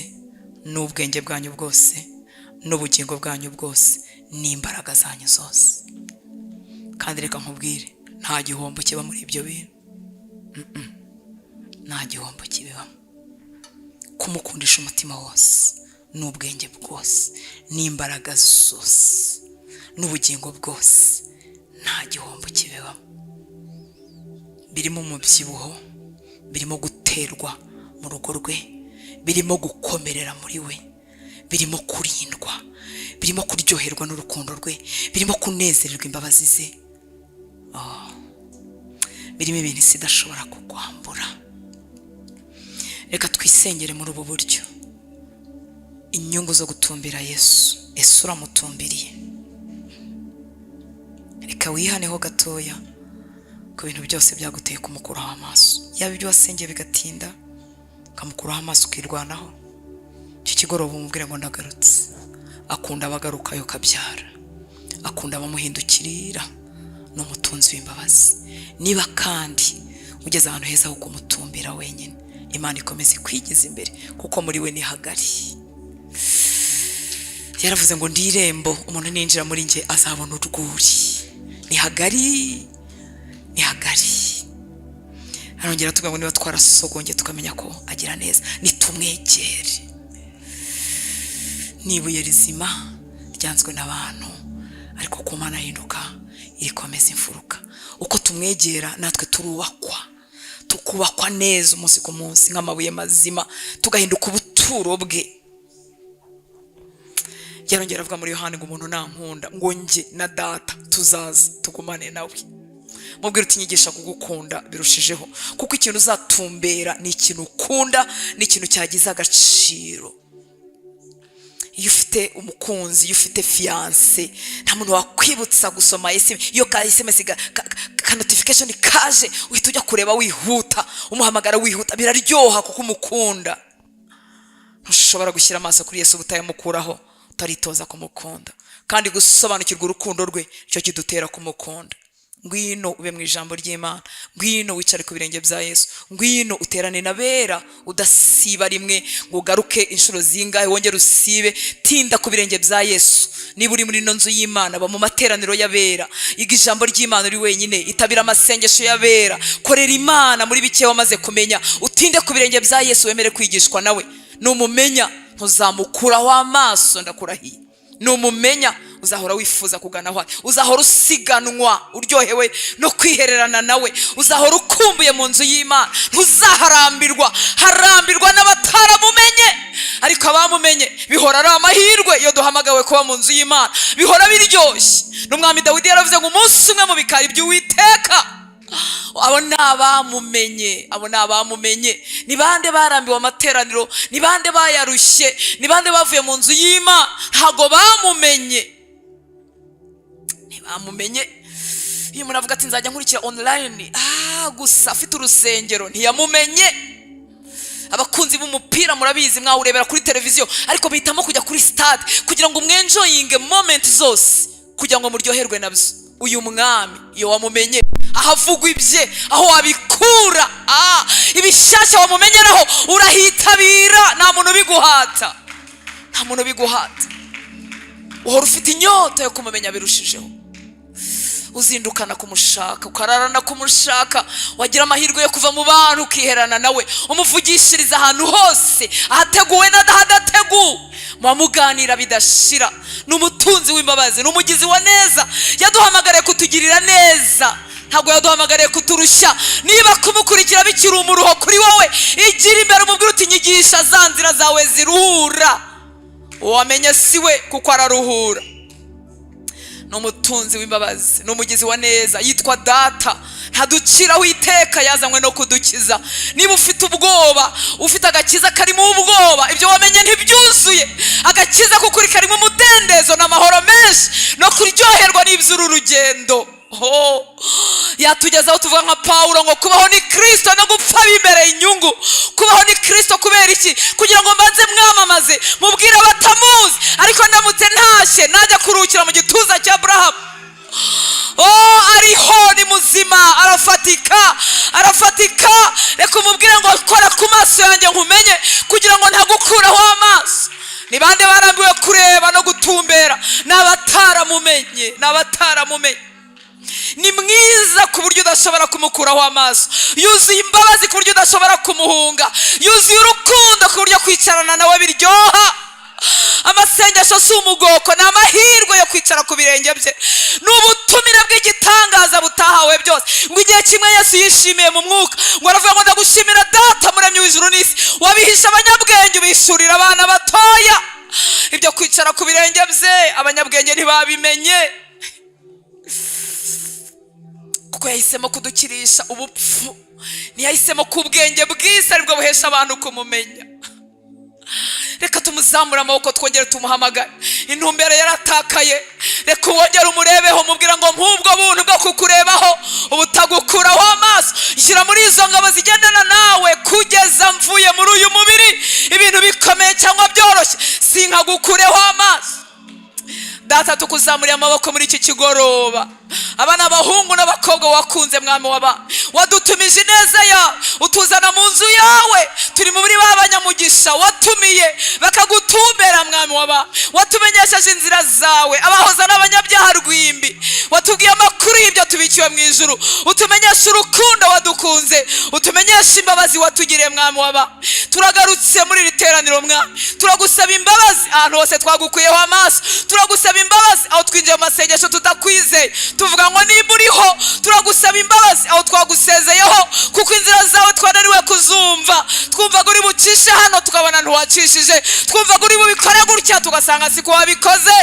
n'ubwenge bwanyu bwose, n'ubugingo bwanyu bwose, n'imbaraga zanyu zose. Kandi reka nkubwire, nta gihombo kiba muri ibyo bintu. Nta gihombo kibibamo. Kumukundisha umutima wose, n'ubwenge bwose, n'imbaraga zose, n'ubugingo bwose, nta gihombo kibibamo. Birimo umubyibuho, birimo guterwa mu rugo rwe, birimo gukomerera muri we, birimo kurindwa, birimo kuryoherwa n'urukundo rwe, birimo kunezererwa imbabazi ze. Birimo ibintu isi idashobora kukwambura. Reka twisengere muri ubu buryo. Inyungu zo gutumbira Yesu, ese uramutumbiriye? Reka wihaneho gatoya ku bintu byose byaguteye kumukuraho amaso, yaba ibyo wasengeye bigatinda ukamukuraho amaso ukirwanaho, icyo Kigoroba umubwire ngo ndagarutse. Akunda abagaruka yo kabyara, akunda abamuhindukirira, ni umutunzi w'imbabazi. Niba kandi ugeze ahantu heza ho kumutumbira wenyine, Imana ikomeza ikwigiza imbere, kuko muri we ni hagari. Yaravuze ngo ndi irembo, umuntu ninjira muri njye azabona urwuri. Ni hagari, ni hagari. Arongera atubwira ngo niba twarasogonge tukamenya ko agira neza, nitumwegere. Ni ibuye rizima ryanzwe n'abantu, ariko ku Mana ahinduka irikomeza imfuruka. Uko tumwegera natwe turubakwa, tukubakwa neza umunsi ku munsi nk'amabuye mazima, tugahinduka ubuturo bwe. Yarongera avuga muri Yohani ngo umuntu nankunda, ngo njye na Data tuzaza tugumane nawe. Mubwira uti nyigisha kugukunda birushijeho, kuko ikintu uzatumbera ni ikintu ukunda, ni ikintu cyagize agaciro. Iyo ufite umukunzi, iyo ufite fiancé, nta muntu wakwibutsa gusoma SMS. Iyo ka SMS ka notification kaje, uhita ujya kureba wihuta, umuhamagara wihuta, biraryoha kuko umukunda. Ntushobora gushyira amaso kuri Yesu utayamukuraho, utaritoza kumukunda. Kandi gusobanukirwa urukundo rwe nicyo kidutera kumukunda. Ngwino ube mu ijambo ry'Imana, ngwino wicare ku birenge bya Yesu, ngwino uterane n'abera, udasiba rimwe ngo ugaruke inshuro zingahe wongere usibe. Tinda ku birenge bya Yesu. Niba uri muri ino nzu y'Imana, ba mu materaniro y'abera, iga ijambo ry'Imana uri wenyine, itabira amasengesho y'abera, korera Imana muri bike wamaze kumenya, utinde ku birenge bya Yesu, wemere kwigishwa nawe. Numumenya ntuzamukuraho amaso, ndakurahiye. Numumenya uzahora wifuza kugana aho ari, uzahora usiganwa uryohewe no kwihererana nawe, uzahora ukumbuye mu nzu y'Imana, ntuzaharambirwa. Harambirwa n'abataramumenye, ariko abamumenye bihora ari amahirwe. Iyo duhamagawe kuba mu nzu y'Imana bihora biryoshye. N'umwami Dawidi yaravuze ngo umunsi umwe mu bikari by'Uwiteka. Abo ni abamumenye, abo ni abamumenye. Ni bande barambiwe amateraniro? Ni bande bayarushye? Ni bande bavuye mu nzu y'Imana? Ntabwo bamumenye, ntibamumenye. Iyo umuntu avuga ati nzajya nkurikira online, gusa afite urusengero, ntiyamumenye. Abakunzi b'umupira murabizi, mwawurebera kuri televiziyo, ariko bihitamo kujya kuri stade kugira ngo mwenjoyinge moment zose, kugira ngo muryoherwe nabyo. Uyu mwami iyo wamumenye, ahavugwa ibye, aho wabikura, ibishyashya wamumenyeraho, urahitabira. Nta muntu ubiguhata, nta muntu ubiguhata. Uhora ufite inyota yo kumumenya birushijeho, uzindukana kumushaka, ukararana kumushaka, wagira amahirwe yo kuva mu bantu ukiherana nawe, umuvugishiriza ahantu hose, ahateguwe n'ahadateguwe, muba muganira bidashira. Ni umutunzi w'imbabazi, ni umugizi wa neza. Yaduhamagariye kutugirira neza, ntabwo yaduhamagariye kuturushya. Niba kumukurikira bikiri umuruho kuri wowe, igira imbere umubwire uti nyigisha za nzira zawe ziruhura. Uwamenye si we, kuko araruhura. Ni umutunzi w'imbabazi, ni umugizi wa neza, yitwa Data, ntaduciraho iteka, yazanywe no kudukiza. Niba ufite ubwoba, ufite agakiza karimo ubwoba, ibyo wamenye ntibyuzuye. Agakiza k'ukuri karimo umudendezo n'amahoro menshi no kuryoherwa n'iby'uru rugendo. Oh, yatugezaho tuvuga nka Pawulo ngo kubaho ni Kirisito, no gupfa bimbereye inyungu. Kubaho ni Kirisito. Kubera iki? Kugira ngo mbanze mwamamaze, mubwire abatamuzi, ariko ndamutse ntashye najya kuruhukira mu gituza cya Aburahamu. Oh, ariho, ni muzima, arafatika, arafatika. Reka umubwire ngo kora ku maso yanjye nkumenye, kugira ngo ntagukuraho amaso. Ni bande barambiwe kureba no gutumbera? Ni abataramumenye, ni abataramumenye. Ni mwiza ku buryo udashobora kumukuraho amaso, yuzuye imbabazi ku buryo udashobora kumuhunga, yuzuye urukundo ku buryo kwicarana nawe biryoha. Amasengesho si umugoko, ni amahirwe yo kwicara ku birenge bye, ni ubutumire bw'igitangaza butahawe byose. Ngo igihe kimwe Yesu yishimiye mu mwuka, ngo aravuga ngo ndagushimira Data, muremyi w'ijuru n'isi, wabihisha abanyabwenge ubihishurira abana batoya. Ibyo kwicara ku birenge bye abanyabwenge ntibabimenye, kuko yahisemo kudukirisha ubupfu, ntiyahisemo ko ubwenge bw'isi aribwo buhesha abantu kumumenya. Reka tumuzamure amaboko, twongere tumuhamagare. Intumbero yaratakaye, reka wongere umurebeho, umubwira ngo nk'ubwo buntu bwo kukurebaho ubutagukuraho amaso, shyira muri izo ngabo zigendana nawe. nawe kugeza mvuye muri uyu mubiri. Ibintu bikomeye cyangwa byoroshye, sinkagukureho amaso. Data, tukuzamuriye amaboko muri iki kigoroba. Abana, abahungu n'abakobwa wakunze, mwami waba wadutumije ineza yawe, utuzana mu nzu yawe. Turi muri ba banyamugisha watumiye bakagutumbera. Mwami waba watumenyesheje inzira zawe, abahoza n'abanyabyaha rwimbi. Watubwiye amakuru y'ibyo tubikiwe mu ijuru, utumenyesha urukundo wadukunze, utumenyesha imbabazi watugiriye. Mwami waba, turagarutse muri iri teraniro. Mwami, turagusaba imbabazi ahantu hose twagukuyeho amaso. Turagusaba imbabazi aho twinjiye mu masengesho tutakwizeye, tuvuga ngo nimba uriho. Turagusaba imbabazi aho twagusezeyeho, kuko inzira zawe twananiwe kuzumva. Twumvaga uri bucishe hano, tukabona ntiwacishije. Twumvaga uri bubikore gutya, tugasanga siko wabikoze,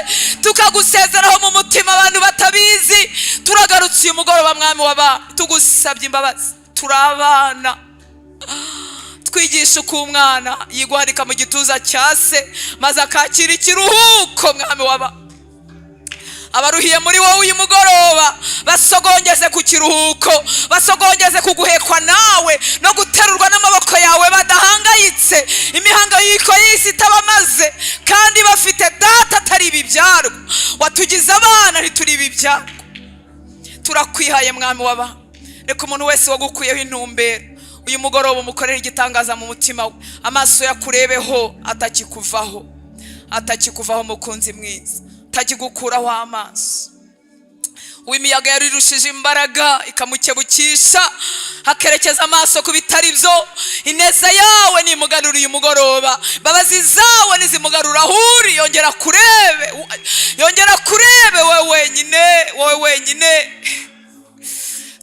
tukagusezeraho mu mutima abantu batabizi. Turagarutse uyu mugoroba, mwami waba, tugusabye imbabazi. Turi abana. Twigisha uko umwana yigwanika mu gituza cya se maze akakira ikiruhuko. Mwami waba, abaruhiye muri wowe uyu mugoroba basogongeze ku kiruhuko, basogongeze ku guhekwa nawe no guterurwa n'amaboko yawe, badahangayitse, imihangayiko y'isi itabamaze, kandi bafite data atari ibibyarwa. Watugize abana, ntituri ibibyarwa. Turakwihaye, mwami waba. Reka umuntu wese wagukuyeho intumbero uyu mugoroba umukorere igitangaza mu mutima we, amaso yakurebeho atakikuvaho, atakikuvaho. Mukunzi mwiza, atakigukuraho amaso. Uw'imiyaga yarirushije imbaraga ikamukebukisha akerekeza amaso ku bitari byo, ineza yawe nimugarura uyu mugoroba. Imbabazi zawe nizimugarura aho uri, yongera kurebe, yongera kurebe wowe wenyine, wowe wenyine.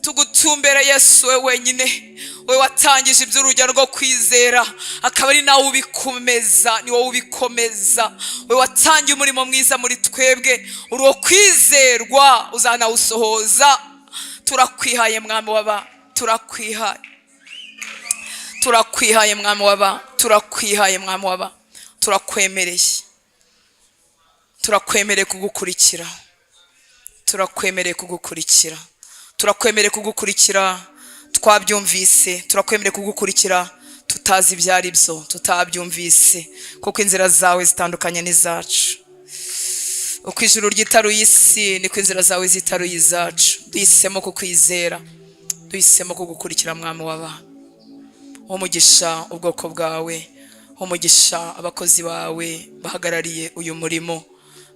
Tugutumbere Yesu, wowe wenyine, wowe watangije iby'urugero rwo kwizera, akaba ari nawe ubikomeza, ni wowe ubikomeza. Wowe watangiye umurimo mwiza muri twebwe, uri uwo kwizerwa, uzanawusohoza. Turakwihaye, mwami waba, turakwihaye, turakwihaye, mwami waba, turakwihaye, mwami waba. Turakwemereye, turakwemereye kugukurikira, turakwemereye kugukurikira, turakwemereye kugukurikira. Twabyumvise, turakwemereye kugukurikira tutazi ibyo ari byo, tutabyumvise, kuko inzira zawe zitandukanye n'izacu. Uko ijuru ryitaruye isi, niko inzira zawe zitaruye izacu. Duhisemo kukwizera, duhisemo kugukurikira, mwami w'abantu. Umugisha ubwoko bwawe, umugisha abakozi bawe bahagarariye uyu murimo,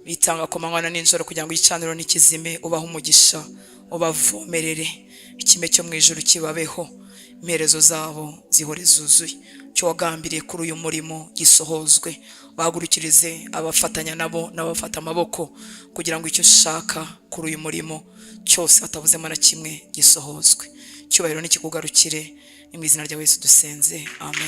bitanga ku manywa na nijoro kugira ngo igicaniro ntikizime. Ubahe umugisha, ubavomerere, ikime cyo mu ijuru kibabeho, imperezo zabo zihore zuzuye. Icyo wagambiriye kuri uyu murimo gisohozwe. Bahagurukirize abafatanya nabo n'abafata amaboko kugira ngo icyo ushaka kuri uyu murimo cyose hatabuzemo na kimwe gisohozwe. Icyubahiro nikikugarukire. Ni mu izina rya Yesu dusenze, amen.